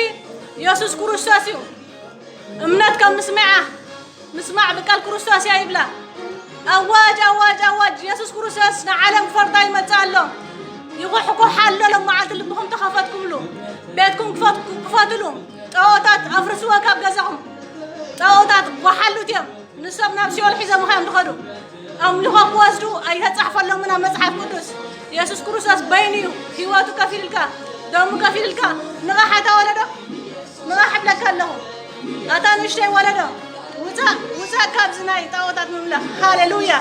የሱስ ክርስቶስ እዩ። እምነት ከም ምስማዓ፣ ምስማዕ ብቃል ክርስቶስ እያ ይብላ። ኣዋጅ፣ ኣዋጅ፣ ኣዋጅ! የሱስ ክርስቶስ ንዓለም ክፈርዳ ይመጽእ ኣሎ። ይኹሕኩሕ ኣሎ። ሎም መዓልቲ ልብኹም ተኸፈትኩምሉ። ቤትኩም ክፈት-፣ ክፈትሉ። ጣዖታት ኣፍርስዎ ካብ ገዛኹም። ጣዖታት ጓሓሉት እዮም። ንሶም ናብ ሲኦል ሒዞምኻ እዮም ዝኸዱ። ኣምልኾ ክወስዱ ኣይተጻሕፈሎምን ኣብ መጽሓፍ ቅዱስ። የሱስ ክርስቶስ በይኑ እዩ ህይወቱ ከፊልልካ፣ ደሙ ከፊልልካ። ንቓሕ ኣታ ወለዶ፣ ንቓሕ እብለካ ኣለኹ። ኣታ ንእሽተይ ወለዶ፣ ውጻእ፣ ውጻእ ካብዚ ናይ ጣዖታት ምምለኽ። ሃሌሉያ!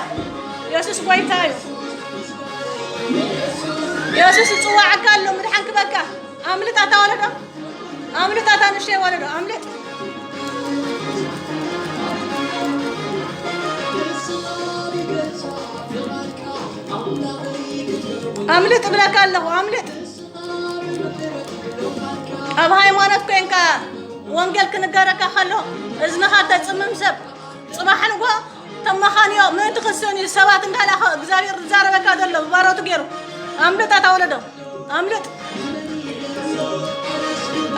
የሱስ ጐይታ እዩ። የሱስ ይጽዋዓካ ኣሎ፣ ምድሓን ክበካ። ኣምልጥ ኣታ ወለዶ፣ ኣምልጥ ኣታ ንእሽተይ ወለዶ፣ ኣምልጥ። ኣምልጥ እብለካ ኣለኹ፣ ኣምልጥ። ኣብ ሃይማኖት ኮንካ ወንጌል ክንገረካ ከሎ እዝንኻ ተጽምም ሰብ፣ ጽባሕ ንግሆ ተመኻንዮ ምእንቲ ክስእን እዩ። ሰባት እንዳላኸ እግዚኣብሔር ዝዛረበካ ዘሎ ብባሮቱ ገይሩ። ኣምልጥ ኣታ ወለዶ፣ ኣምልጥ፣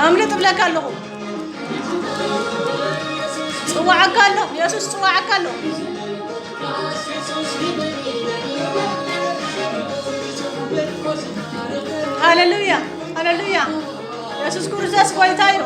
ኣምልጥ እብለካ ኣለኹ። ጽዋዓካ ኣሎ፣ የሱስ ጽዋዓካ ኣሎ። ሃሌሉያ፣ ሃሌሉያ። የሱስ ክርስቶስ ጐይታ እዩ።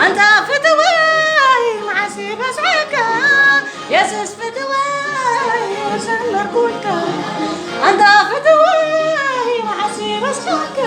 ኣንታ ፍትወይ መዓስ በስዓካ፣ የሱስ ፍትወይ ዘመርኩልካ። ኣንታ ፍትወይ መዓስ በስዓካ።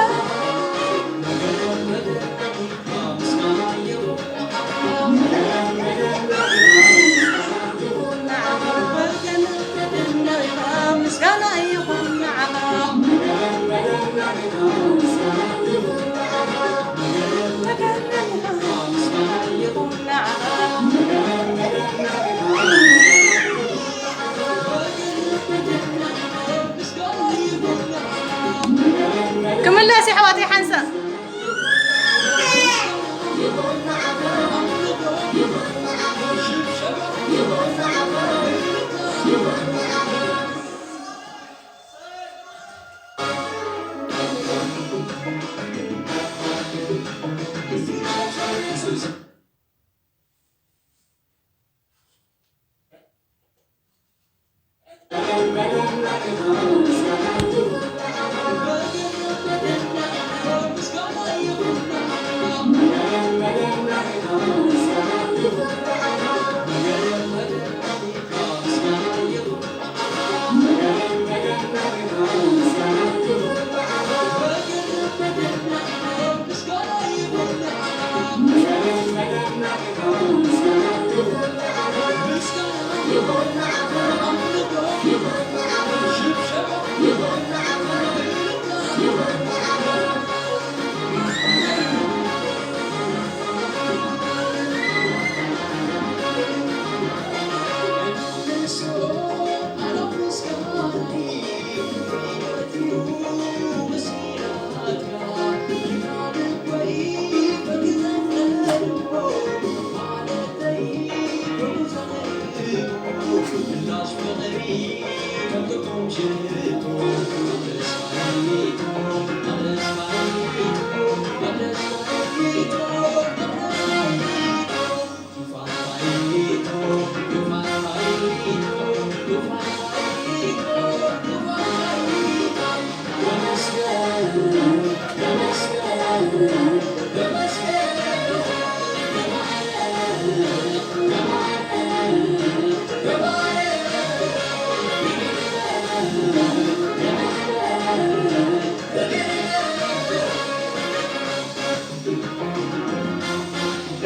ክምለስ የሕዋተይ ሓንሳእ።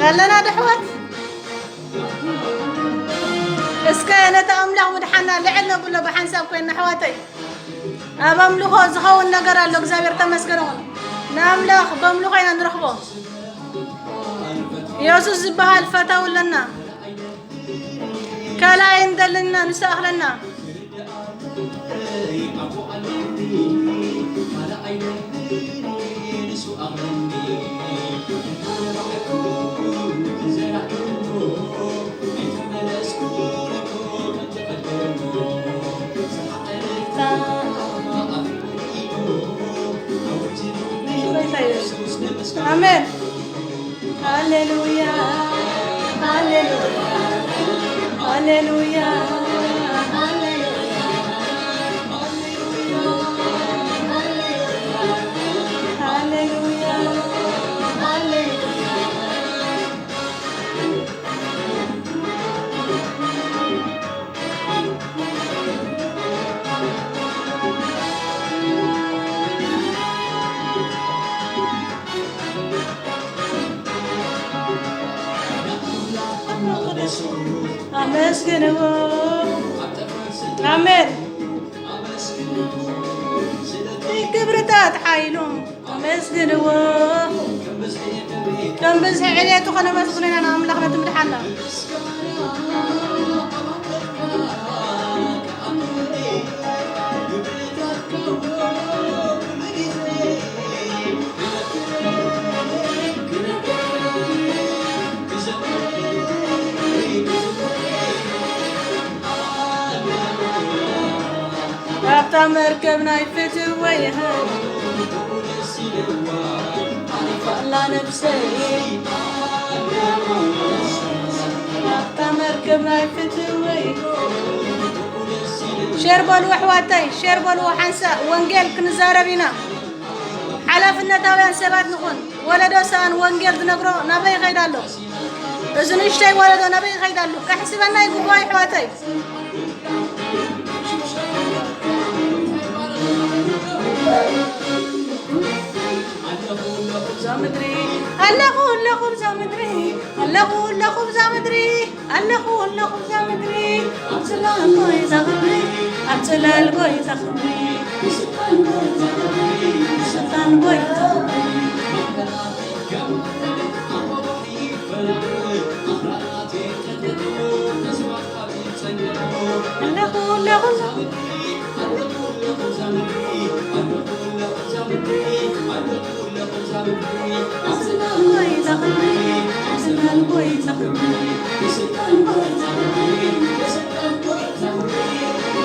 ኣለና ዶ ኣሕዋት? እስከ ነቲ ኣምላኽ ምድሓና ልዕል ነብሎ ብሓንሳብ ኮይንና ኣሕዋተይ። ኣብ ኣምልኾ ዝኸውን ነገር ኣሎ። እግዚኣብሔር ተመስገን ይኹን። ንኣምላኽ በምልኾ ኢና ንረኽቦ። የሱስ ዝበሃል ፈታዊ ኣለና። ካልኣይ እንደለና ንሱ ኣኽለና። ኣሜን። ሃሌሉያ፣ ሃሌሉያ፣ ሃሌሉያ፣ ሃሌሉያ፣ ሃሌሉያ። ኣመስግንዎ። ኣሜን። ክብርታት ሓይሉ ኣመስግንዎ። ከም ብዝሒ ዕልየቱ ከነመስግኖ ኢና ንኣምላኽ ነቲ ምድሓና። ኣብታ መርከብ ናይ ፍትወይ ኣላ ነብሰይ። ኣብታ መርከብ ናይ ፍትወይ። ሸር በልዎ ኣሕዋተይ፣ ሸር በልዎ። ሓንሳእ ወንጌል ክንዛረብ ኢና። ሓላፍነታውያን ሰባት ንኹን። ወለዶ ሰኣን ወንጌል ዝነግሮ ናበይ ይኸይድ ኣሎ? እዚ ንእሽተይ ወለዶ ናበይ ይኸይድ ኣሎ? ከሕስበና ይግባእ ኣሕዋተይ። ኣለኹ ኣለኹ እዛ ምድሪ፣ ኣለኹ ኣለኹ እዛ ምድሪ፣ ኣለኹ ኣለኹ እዛ ምድሪ፣ ኣለኹ ኣለኹ እዛ ምድሪ። ኣብ ጽላል ጎይታ ክብሪ፣ ኣብ ጽላል ጎይታ ክብሪ፣ ስልጣን ጎይታ ክብሪ፣ ስልጣን ጎይታ ክብሪ። ኣለኹ ኣለኹ እዛ ምድሪ፣ ኣለኹ ኣለኹ እዛ ምድሪ፣ ኣለኹ ኣለኹ እዛ ምድሪ፣ ኣለኹ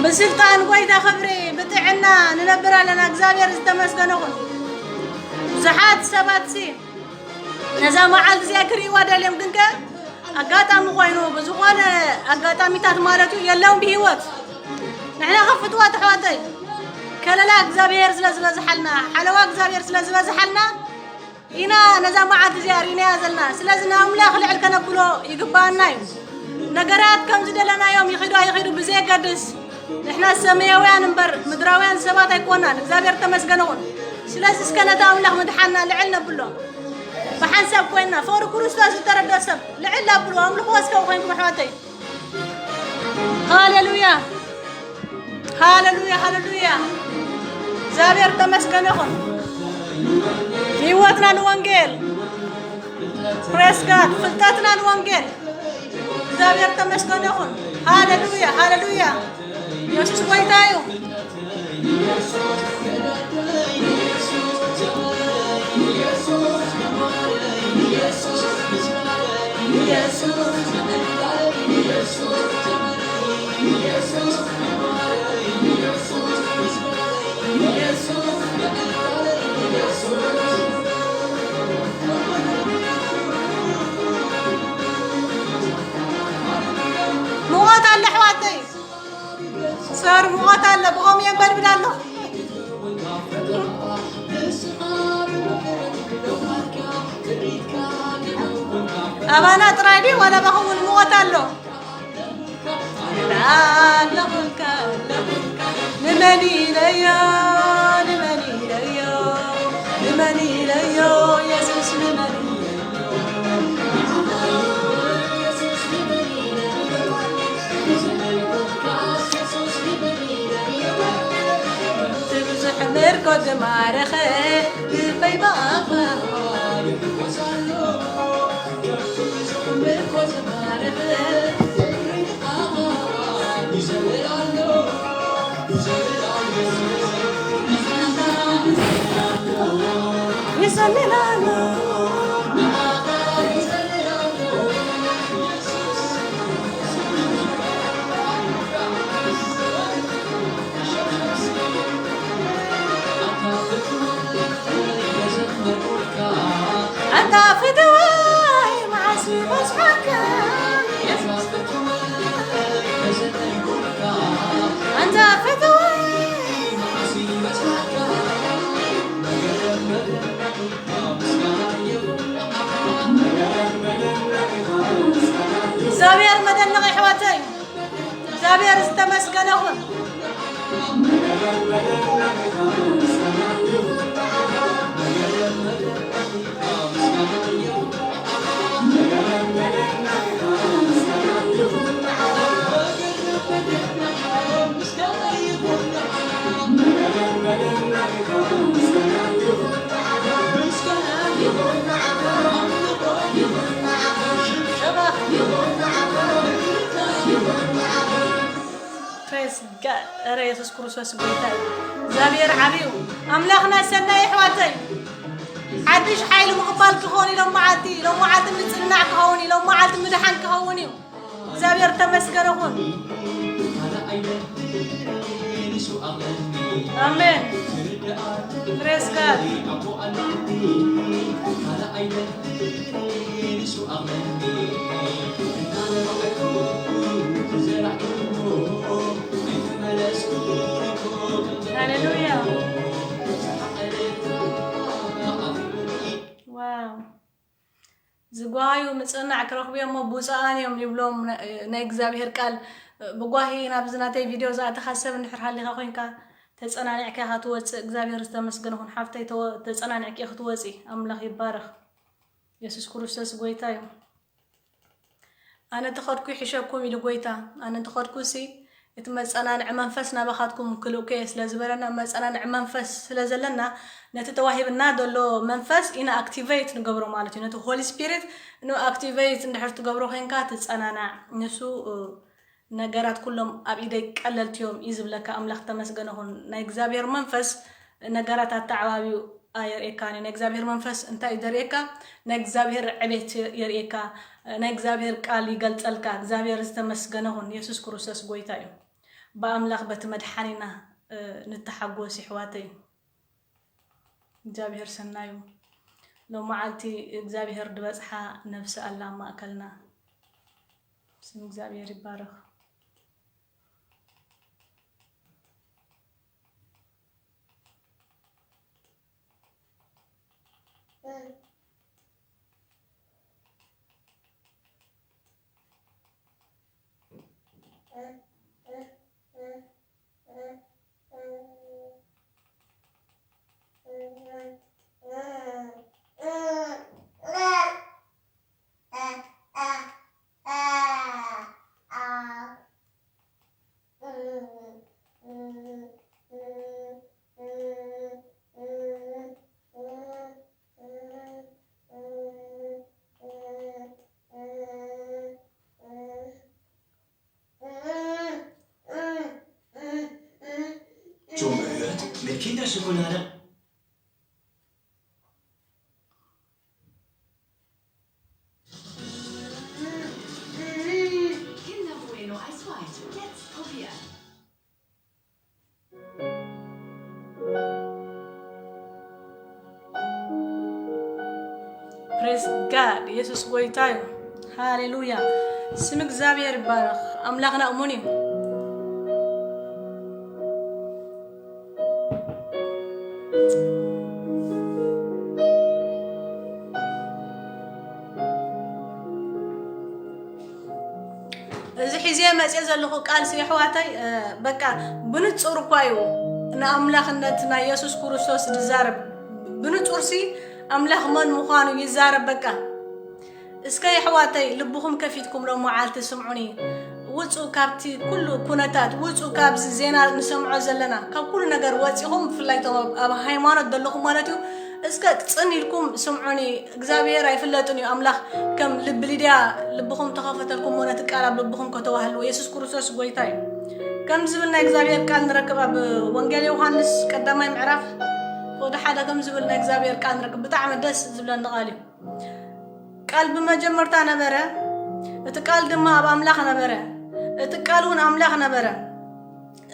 ብስልጣን ጎይታ ክብሪ ብጥዕና ንነብር ኣለና። እግዚኣብሔር ዝተመስገነ ይኹን። ብዙሓት ሰባትሲ ነዛ መዓልቲ እዚኣ ክርእይዋ ደልዮም፣ ግንከ ኣጋጣሚ ኮይኑ ብዝኾነ ኣጋጣሚታት ማለት እዩ የለውን ብህይወት። ንሕና ከፍትዋት ኣሕዋተይ፣ ከለላ እግዚኣብሔር ስለ ዝበዝሓልና፣ ሓለዋ እግዚኣብሔር ስለ ዝበዝሓልና ኢና ነዛ መዓልቲ እዚኣ ርኢናያ ዘለና። ስለዚ ንኣምላኽ ልዕል ከነብሎ ይግባኣና እዩ። ነገራት ከም ዝደለናዮም ይኺዱ ኣይኺዱ ብዘየገድስ፣ ንሕና ሰማያውያን እምበር ምድራውያን ሰባት ኣይኮናን። እግዚኣብሔር ተመስገነ ይኹን። ስለዚ እስከ ነቲ ኣምላኽ ምድሓና ልዕል ነብሎ። ብሓንሳብ ኮይንና ፍቕሪ ክርስቶስ ዝተረድኦ ሰብ ልዕል ኣብሎ። ኣምልኾ እስከ ኮይንኩም ኣሕዋተይ። ሃሌሉያ፣ ሃሌሉያ፣ ሃሌሉያ። እግዚኣብሔር ተመስገነ ይኹን። ህይወትና ንወንጌል፣ ፕሬስ ጋድ፣ ፍልጠትና ንወንጌል። እግዚኣብሔር ተመስገነ ይኹን። ሃሌሉያ፣ ሃሌሉያ። የሱስ ጎይታ እዩ። ኣለ ኣሕዋተይ፣ ሰር ሙቐት ኣለ፣ ብኸምኡ የንበድብድ ኣሎ። ኣባና ጥራይ ድዩ ዋላ ባኹም እውን ሙቐት ኣሎ? ኣለኹልካ፣ ኣለኹልካ፣ ንመን ኢለዮ፣ ንመን ኢለዮ፣ ንመን ኢለዮ፣ የሱስ ንመን ኢለዮ? እቲ ብዙሕ ምርኮ ዝማረኸ ልበይ ብኣኻ ይሕጎሳሉ። ኣንታ ፍትወይ መዓስ ይበጽሓካ? ኣንታ ፍትወይ እግዚኣብሔር መደነቕ ኣሕዋተይ። እግዚኣብሔር ዝተመስገነ ይኹን። ፕሬስ ጋድ። ኧረ የሱስ ክርስቶስ ጎይታ እዩ። እግዚኣብሔር ዓብዩ ኣምላኽና ሰናይ ኣሕዋተይ። ሓድሽ ሓይሊ ምቕባል ክኸውን እዩ ሎም መዓልቲ፣ ሎም መዓልቲ ምጽንናዕ ክኸውን እዩ፣ ሎም መዓልቲ ምድሓን ክኸውን እዩ። እግዚኣብሔር ተመስገነ ይኹን። ኣሜን። ፕሬስ ጋድ። ሃሌሉያ። ዋው። ዝጓሃዩ ምጽንናዕ ክረኽቡ እዮም እሞ ብፁዓን እዮም ይብሎም ነ-፣ ናይ እግዚኣብሔር ቃል። ብጓሂ ናብዚ ናተይ ቪድዮ ዝኣተኻ ሰብ እንድሕር ሃሊኻ ኮይንካ ተጸናኒዕካ ኢኻ ትወጽእ። እግዚኣብሔር ዝተመስገነ ይኹን ሓፍተይ፣ ተወ-፣ ተጸናኒዕኪ ኢኺ ትወጺ። ኣምላኽ ይባረኽ። የሱስ ክርስቶስ ጎይታ እዩ። ኣነ ተኸድኩ ይሕሸኩም ኢሉ ጎይታ። ኣነ ተኸድኩ ሲ እቲ መጸናንዒ መንፈስ ናባኻትኩም ክልእኮ እየ ስለ ዝበለና፣ መጸናንዒ መንፈስ ስለ ዘለና፣ ነቲ ተዋሂብና ዘሎ መንፈስ ኢና ኣክቲቬት ንገብሮ ማለት እዩ። ነቲ ሆሊ ስፒሪት ን ኣክቲቬት እንድሕር ትገብሮ ኮይንካ ትጸናናዕ። ንሱ፣ እ፣ ነገራት ኩሎም ኣብ ኢደይ ቀለልቲ እዮም እዩ ዝብለካ። ኣምላኽ ተመስገነ ይኹን። ናይ እግዚኣብሔር መንፈስ ነገራት ኣተዓባቢኡ ኣየርእየካን እዩ። ናይ እግዚኣብሔር መንፈስ እንታይ እዩ ዘርእየካ? ናይ እግዚኣብሔር ዕቤት የርእየካ። ናይ እግዚኣብሔር ቃል ይገልጸልካ። እግዚኣብሔር ዝተመስገነ ይኹን። የሱስ ክርስቶስ ጎይታ እዩ። ብኣምላኽ በቲ መድሓኒና፣ እ፣ ንተሓጎስ ይሕዋተይ። እግዚኣብሔር ሰናዩ። ሎም መዓልቲ እግዚኣብሔር ድበጽሓ ነብሲ ኣላ ኣብ ማእከልና። ስም እግዚኣብሔር ይባረኽ። Schon gehört? Mit Kinderschokolade? Kinder Bueno Eis White. Jetzt probieren. ፕሬስ ጋድ። የሱስ ጎይታ እዩ። ሃሌሉያ። ስም እግዚኣብሔር ይባረኽ። ኣምላኽና እሙን እዩ። እዚ ሒዜ መፅየ ዘለኹ ቃል ሲ ኣሕዋተይ፣ እ፣ በቃ ብንፁር እኳ እዩ ንኣምላኽነት ናይ የሱስ ክርስቶስ ዝዛረብ። ብንፁር ሲ ኣምላኽ መን ምዃኑ ይዛረብ። በቃ እስከ የሕዋተይ ልብኹም ከፊትኩም ሎም መዓልቲ ስምዑኒ። ውፁ ካብቲ ኩሉ ኩነታት፣ ውፁ ካብዚ ዜና ንሰምዖ ዘለና፣ ካብ ኩሉ ነገር ወፂኹም፣ ብፍላይ እቶም ኣብ፣ ኣብ ሃይማኖት ዘለኹም ማለት እዩ። እስከ ጽን ኢልኩም ስምዑኒ። እግዚኣብሔር ኣይፍለጥን እዩ። ኣምላኽ ከም ልቢ ሊድያ ልብኹም ተኸፈተልኩም፣ ነቲ ቃል ኣብ ልብኹም ከተዋህልዎ። የሱስ ክርስቶስ ጎይታ እዩ። ከም ዝብል ናይ እግዚኣብሔር ቃል ንረክብ ኣብ ወንጌል ዮሃንስ ቀዳማይ ምዕራፍ ወደ ሓደ ከም ዝብል ናይ እግዚኣብሔር ቃል ንረክብ። ብጣዕሚ ደስ ዝብለኒ ቃል እዩ። ቃል ብመጀመርታ ነበረ፣ እቲ ቃል ድማ ኣብ ኣምላኽ ነበረ፣ እቲ ቃል እውን ኣምላኽ ነበረ።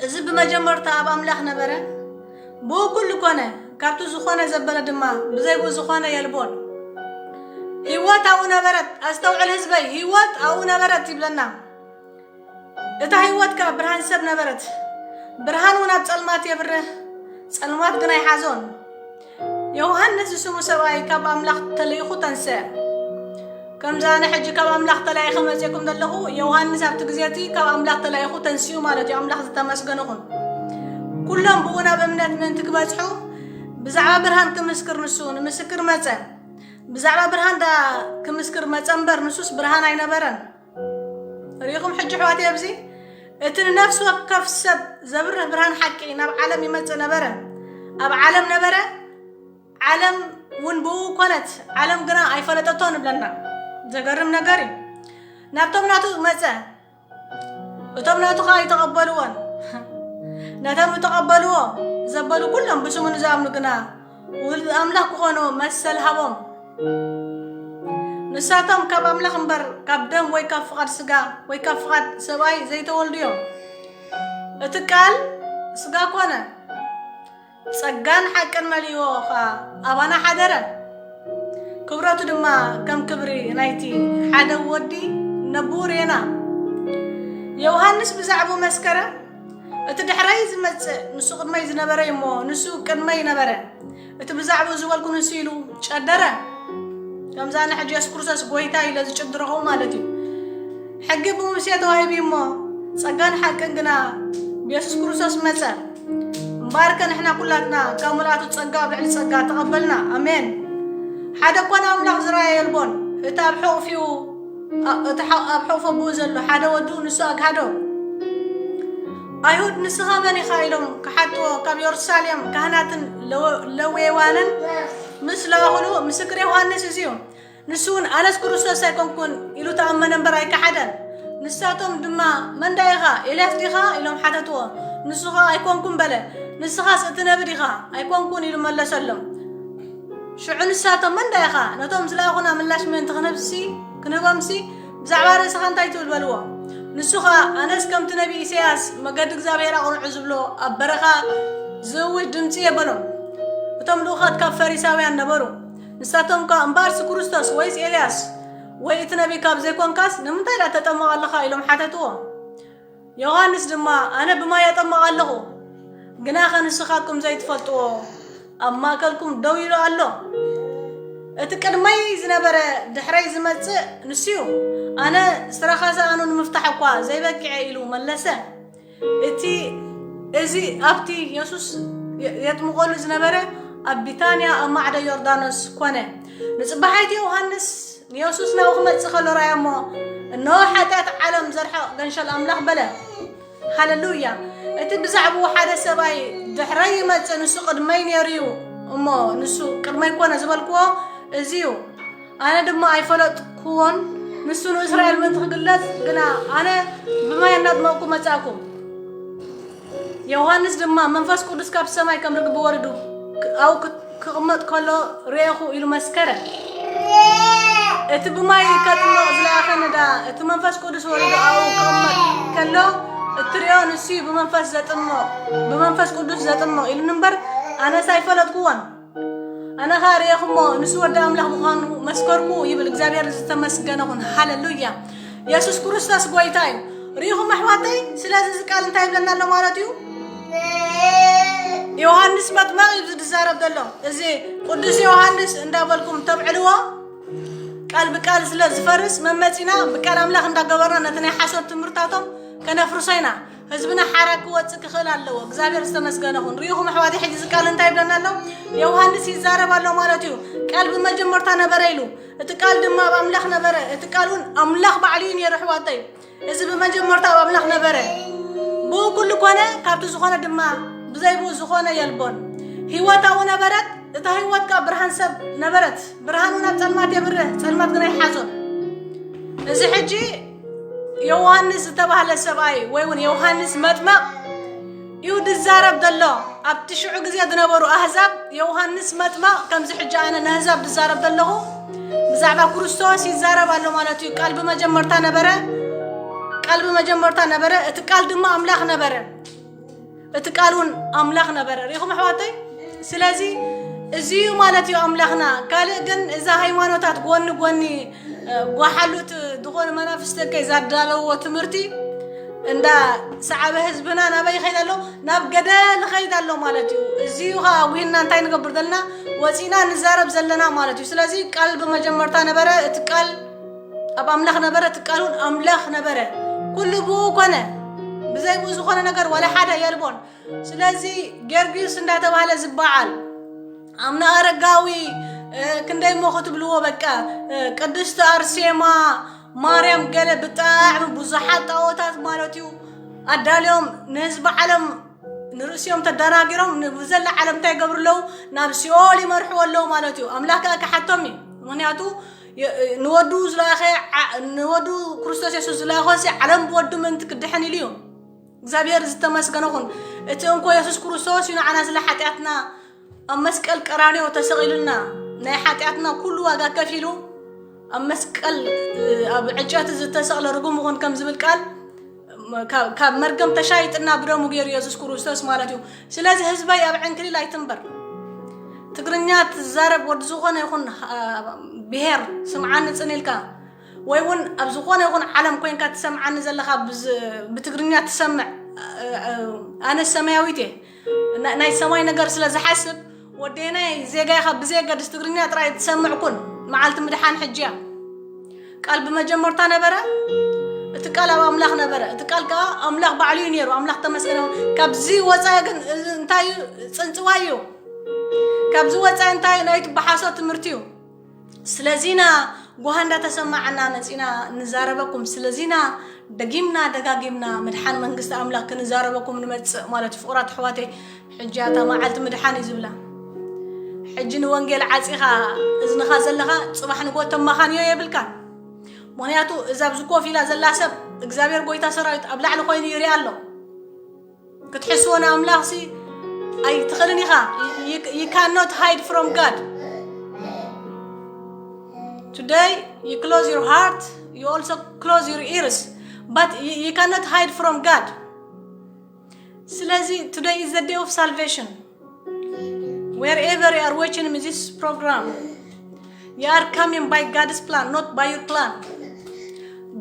እዚ ብመጀመርታ ኣብ ኣምላኽ ነበረ። ብኡ ኩሉ ኮነ፣ ካብቲ ዝኾነ ዘበለ ድማ፣ ብዘይ ብኡ ዝኾነ የልቦን። ህይወት ኣብኡ ነበረት። ኣስተውዕል ህዝበይ፣ ህይወት ኣብኡ ነበረት ይብለና። እታ ህይወት ከኣ ብርሃን ሰብ ነበረት። ብርሃን እውን ኣብ ጸልማት የብርህ፣ ጸልማት ግን ኣይሓዞን። ዮሃንስ ዝስሙ ሰብኣይ ካብ ኣምላኽ ተለይኹ ተንስአ። ከምዚ ኣነ ሕጂ ካብ ኣምላኽ ተላኢኸ መጺእኩም ዘለኹ፣ ዮሃንስ ኣብቲ ግዜ እቲ ካብ ኣምላኽ ተላኢኹ ተንሲኡ ማለት እዩ። ኣምላኽ ዝተመስገነ ይኹን። ኩሎም ብኡ ናብ እምነት ምእንቲ ክበጽሑ ብዛዕባ ብርሃን ክምስክር ንሱ ንምስክር መጸ። ብዛዕባ ብርሃን ደኣ ክምስክር መጸ እምበር ንሱስ ብርሃን ኣይነበረን። ርኢኹም ሕጂ ኣሕዋተይ ኣብዚ እቲ ንነፍሲ ወከፍ ሰብ ዘብርህ ብርሃን ሓቂ ናብ ዓለም ይመጽእ ነበረ። ኣብ ዓለም ነበረ፣ ዓለም እውን ብኡ ኮነት፣ ዓለም ግና ኣይፈለጠቶን ይብለና። ዘገርም ነገር እዩ። ናብቶም ናቱ መጸ፣ እቶም ናቱ ኸኣ ኣይተቐበልዎን። ነቶም ዝተቐበልዎ ዘበሉ ኩሎም ብስሙ ንዝኣምኑ ግና ውሉድ ኣምላኽ ክኾኑ መሰል ሃቦም። ንሳቶም ካብ ኣምላኽ እምበር ካብ ደም ወይ ካብ ፍቓድ ስጋ ወይ ካብ ፍቓድ ሰብኣይ ዘይተወልዱ እዮም። እቲ ቃል ስጋ ኮነ፣ ጸጋን ሓቅን መሊእዎ ኸኣ ኣባና ሓደረ። ክብረቱ ድማ ከም ክብሪ ናይቲ ሓደ ወዲ ነብኡ ርኤና። ዮሃንስ ብዛዕባኡ መስከረ፣ እቲ ድሕረይ ዝመጽእ ንሱ ቅድመይ ዝነበረ እዩ እሞ፣ ንሱ ቅድመይ ነበረ። እቲ ብዛዕባኡ ዝበልኩ ንሱ ኢሉ ጨደረ። ከምዚ ኣነ ሕጂ የሱስ ክርስቶስ ጎይታ ኢለ ዝጭድረኹ ማለት እዩ። ሕጊ ብሙሴ ተዋሂቡ እዩ እሞ፣ ጸጋን ሓቅን ግና ብየሱስ ክርስቶስ መጸ። እምበኣርከ ንሕና ኩላትና ካብ ምልኣቱ ጸጋ ኣብ ልዕሊ ጸጋ ተቐበልና። ኣሜን። ሓደ እኳ ንኣምላኽ ዝረኣየ የልቦን። እቲ ኣብ ሕቑፊኡ፣ ኣ-፣ እቲ ሓ-፣ ኣብ ሕቑፎ ብኡ ዘሎ ሓደ ወዱ ንሱ ኣግሃዶ። ኣይሁድ ንስኻ መን ኢኻ ኢሎም ክሓትዎ ካብ የሩሳሌም ካህናትን ለወ-፣ ለዌዋንን ምስ ለኣኹሉ ምስክር ዮሃንስ እዚ እዩ። ንሱ እውን ኣነስ ክርስቶስ ኣይኮንኩን ኢሉ ተኣመነ እምበር ኣይከሓደን። ንሳቶም ድማ መን ዳ ኢኻ? ኤልያስ ዲኻ? ኢሎም ሓተትዎ። ንሱ ኸኣ ኣይኮንኩን በለ። ንስኻስ እቲ ነቢ ዲኻ? ኣይኮንኩን ኢሉ መለሰሎም። ሽዑ ንሳቶም መን ዳ ኢኻ? ነቶም ዝለኣኹና ምላሽ ምእንቲ ክንህብሲ-፣ ክንህቦምሲ ብዛዕባ ርእስኻ እንታይ ትብል በልዎ። ንሱ ኸኣ ኣነስ ከምቲ ነቢ ኢሳያስ መገዲ እግዚኣብሔር ኣቕንዑ ዝብሎ ኣብ በረኻ ዝእውጅ ድምጺ እየ በሎም። እቶም ልኡኻት ካብ ፈሪሳውያን ነበሩ። ንሳቶም ከኣ እምበኣርሲ ክርስቶስ ወይስ ኤልያስ ወይ እቲ ነቢ ካብ ዘይኮንካስ ንምንታይ ደኣ ተጠምቕ ኣለኻ? ኢሎም ሓተትዎ። ዮሃንስ ድማ ኣነ ብማይ ኣጠምቕ ኣለኹ፣ ግናኸ ንስኻትኩም ዘይትፈልጥዎ ኣብ ማእከልኩም ደው ኢሉ ኣሎ። እቲ ቅድመይ ዝነበረ ድሕረይ ዝመጽእ ንሱ እዩ። ኣነ ስረኻ ሰኣኑ ንምፍታሕ እኳ ዘይበቅዐ ኢሉ መለሰ። እቲ፣ እዚ ኣብቲ የሱስ የ-፣ የጥምቐሉ ዝነበረ ኣብ ቢታንያ ኣብ ማዕዶ ዮርዳኖስ ኮነ። ንጽባሓይቲ ዮሃንስ ንየሱስ ናብኡ ክመጽእ ከሎ ረኣያ እሞ፣ እንሆ ሓጢኣት ዓለም ዘርሕቕ ገንሸል ኣምላኽ በለ። ሃሌሉያ! እቲ ብዛዕባኡ ሓደ ሰብኣይ ድሕረይ ይመጽእ፣ ንሱ ቅድመይ ነይሩ እዩ እሞ፣ ንሱ ቅድመይ ኮነ ዝበልክዎ እዚ እዩ። ኣነ ድማ ኣይፈለጥክዎን፣ ንሱ ንእስራኤል ምእንቲ ክግለጽ ግና ኣነ ብማይ እናጥመቕኩ መጻእኩ። ዮሃንስ ድማ መንፈስ ቅዱስ ካብ ሰማይ ከም ርግቢ ወሪዱ ኣብኡ ክቕመጥ ከሎ ርኤኹ ኢሉ መስከረ። እቲ ብማይ ከጥምቕ ዝለኣኸኒ ደኣ፣ እቲ መንፈስ ቅዱስ ወሪዱ ኣብኡ ክቕመጥ ከሎ እትሪኦ ንሱ እዩ ብመንፈስ ዘጥምቕ፣ ብመንፈስ ቅዱስ ዘጥምቕ ኢሉኒ እምበር ኣነስ ኣይፈለጥክዎን። ኣነ ኸኣ ርኤኹሞ፣ ንሱ ወዲ ኣምላኽ ምዃኑ መስከርኩ ይብል። እግዚኣብሔር ዝተመስገነ ኹን። ሃሌሉያ። የሱስ ክርስቶስ ጎይታ እዩ። ርኢኹም ኣሕዋተይ? ስለዚ እዚ ቃል እንታይ ይብለና ኣሎ ማለት እዩ? ዮሃንስ መጥመቕ እዩ ዝዛረብ ዘሎ። እዚ ቅዱስ ዮሃንስ እንዳበልኩም ተብዕልዎ፣ ቃል ብቃል ስለ ዝፈርስ፣ መመፂና ብቃል ኣምላኽ እንዳገበርና ነቲ ናይ ሓሶት ትምህርታቶም ከነፍርሶ ኢና። ህዝብና ሓራ ክወፅእ ክኽእል ኣለዎ። እግዚኣብሔር ዝተመስገነ ኹን። ርኢኹም ኣሕዋተይ? ሕጂ እዚ ቃል እንታይ ይብለና ኣሎ? ዮሃንስ ይዛረብ ኣሎ ማለት እዩ። ቃል ብመጀመርታ ነበረ ኢሉ፣ እቲ ቃል ድማ ኣብ ኣምላኽ ነበረ፣ እቲ ቃል እውን ኣምላኽ ባዕሉ እዩ ነይሩ። ኣሕዋተይ፣ እዚ ብመጀመርታ ኣብ ኣምላኽ ነበረ፣ ብኡ ኩሉ ኮነ፣ ካብቲ ዝኾነ ድማ፣ ብዘይ ብኡ ዝኾነ የልቦን። ህይወት ኣብኡ ነበረት፣ እታ ህይወት ከኣ ብርሃን ሰብ ነበረት። ብርሃን እውን ኣብ ጸልማት የብርህ፣ ጸልማት ግና ይሓዞ። እዚ ሕጂ ዮሃንስ ዝተባህለ ሰብኣይ ወይ እውን ዮሃንስ መጥመቕ እዩ ዝዛረብ ዘሎ። ኣብቲ ሽዑ ግዜ ዝነበሩ ኣህዛብ፣ ዮሃንስ መጥመቕ ከምዚ ሕጂ ኣነ ንኣህዛብ ዝዛረብ ዘለኹ ብዛዕባ ክርስቶስ ይዛረብ ኣሎ ማለት እዩ። ቃል ብመጀመርታ ነበረ፣ ቃል ብመጀመርታ ነበረ፣ እቲ ቃል ድማ ኣምላኽ ነበረ፣ እቲ ቃል እውን ኣምላኽ ነበረ። ርኢኹም ኣሕዋተይ? ስለዚ እዚ እዩ ማለት እዩ ኣምላኽና። ካልእ ግን እዛ ሃይማኖታት ጎኒ ጎኒ፣ እ፣ ጓሓሉት ዝኾነ መናፍስቲ እከይ ዛዳለዎ ትምህርቲ እንዳ ሰዓበ ህዝብና ናበይ ይኸይድ ኣሎ? ናብ ገደል ይኸይድ ኣሎ ማለት እዩ። እዚ እዩ ኸዓ ኣጉሂና እንታይ ንገብር ዘለና? ወፂና ንዛረብ ዘለና ማለት እዩ። ስለዚ ቃል ብመጀመርታ ነበረ፣ እቲ ቃል ኣብ ኣምላኽ ነበረ፣ እቲ ቃል እውን ኣምላኽ ነበረ። ኩሉ ብኡ ኮነ፣ ብዘይ ብኡ ዝኾነ ነገር ዋላ ሓደ የልቦን። ስለዚ ጌርጊስ እንዳተባህለ ዝበዓል፣ ኣምና ኣረጋዊ፣ እ፣ ክንደይ እሞ ክትብልዎ በቃ፣ እ፣ ቅድስቲ ኣርሴማ ማርያም ገለ ብጣዕሚ ብዙሓት ጣዖታት ማለት እዩ ኣዳልዮም ንህዝቢ ዓለም ንርእሲኦም ተደናጊሮም ንብዘላ ዓለም እንታይ ይገብሩ ኣለዉ? ናብ ሲኦል ይመርሕዎ ኣለዉ ማለት እዩ። ኣምላኽ ከኣ ክሓቶም እዩ። ምኽንያቱ የ-፣ ንወዱ ዝለኣኸ ዓ-፣ ንወዱ ክርስቶስ የሱስ ዝለኣኾ ሲ ዓለም ብወዱ ምእንቲ ክድሕን ኢሉ እዩ። እግዚኣብሔር ዝተመስገነ ኹን። እቲ እንኮ የሱስ ክርስቶስ እዩ ንዓና ስለ ሓጢኣትና ኣብ መስቀል ቀራንዮ ተሰቒሉልና፣ ናይ ሓጢኣትና ኩሉ ዋጋ ከፊሉ ኣብ መስቀል፣ እ፣ ኣብ ዕጨቲ ዝተሰቕለ ርጉም ይኹን ከም ዝብል ቃል፣ ካብ፣ ካብ መርገም ተሻይጥና ብደሙ ገይሩ የሱስ ክርስቶስ ማለት እዩ። ስለዚ ህዝበይ ኣብ ዕንክሊል ኣይትንበር። ትግርኛ ትዛረብ ወዲ ዝኾነ ይኹን፣ አ፣ ብሄር ስምዓኒ ጽን ኢልካ፣ ወይ እውን ኣብ ዝኾነ ይኹን ዓለም ኮይንካ ትሰምዓኒ ዘለኻ ብዝ-፣ ብትግርኛ ትሰምዕ፣ እ፣ እ፣ ኣነ ሰማያዊት እየ። ና-፣ ናይ ሰማይ ነገር ስለ ዝሓስብ፣ ወደይ ናይ ዜጋ ኢኻ ብዘየገድስ ትግርኛ ጥራይ ትሰምዕ ኩን። መዓልቲ ምድሓን ሕጂ እያ። ቃል ብመጀመርታ ነበረ፣ እቲ ቃል ኣብ ኣምላኽ ነበረ፣ እቲ ቃል ከኣ ኣምላኽ ባዕሉ እዩ ነይሩ። ኣምላኽ ተመስገነ። ካብዚ ወጻኢ ግን እዚ እንታይ እዩ? ጽንጽዋይ እዩ። ካብዚ ወጻኢ እንታይ እዩ? ናይ ትበሓሶ ትምህርቲ እዩ። ስለዚና ጓሃ እንዳተሰማዓና መጺና ንዛረበኩም። ስለዚና ደጊምና ደጋጊምና ምድሓን መንግስቲ ኣምላኽ ክንዛረበኩም ንመጽእ ማለት እዩ። ፍቑራት ኣሕዋተይ፣ ሕጂ ኣታ መዓልቲ ምድሓን እዩ ዝብላ። ሕጂ ንወንጌል ዓጺኻ እዝንኻ ዘለኻ ጽባሕ ንግሆ ተመኻንዮ የብልካን። ምኽንያቱ እዛ ኣብዚ ኮፍ ኢላ ዘላ ሰብ እግዚኣብሔር ጎይታ ሰራዊት ኣብ ላዕሊ ኮይኑ ይሪኣ ኣሎ። ክትሕስዎ ንኣምላኽሲ ኣይትኽእልን ኢኻ። You, you, you cannot hide from God. Today you close your heart, you also close your ears, but you, you cannot hide from God. ስለዚ today is the day of salvation. Wherever you are watching me this program, you are coming by God's plan, not by your plan.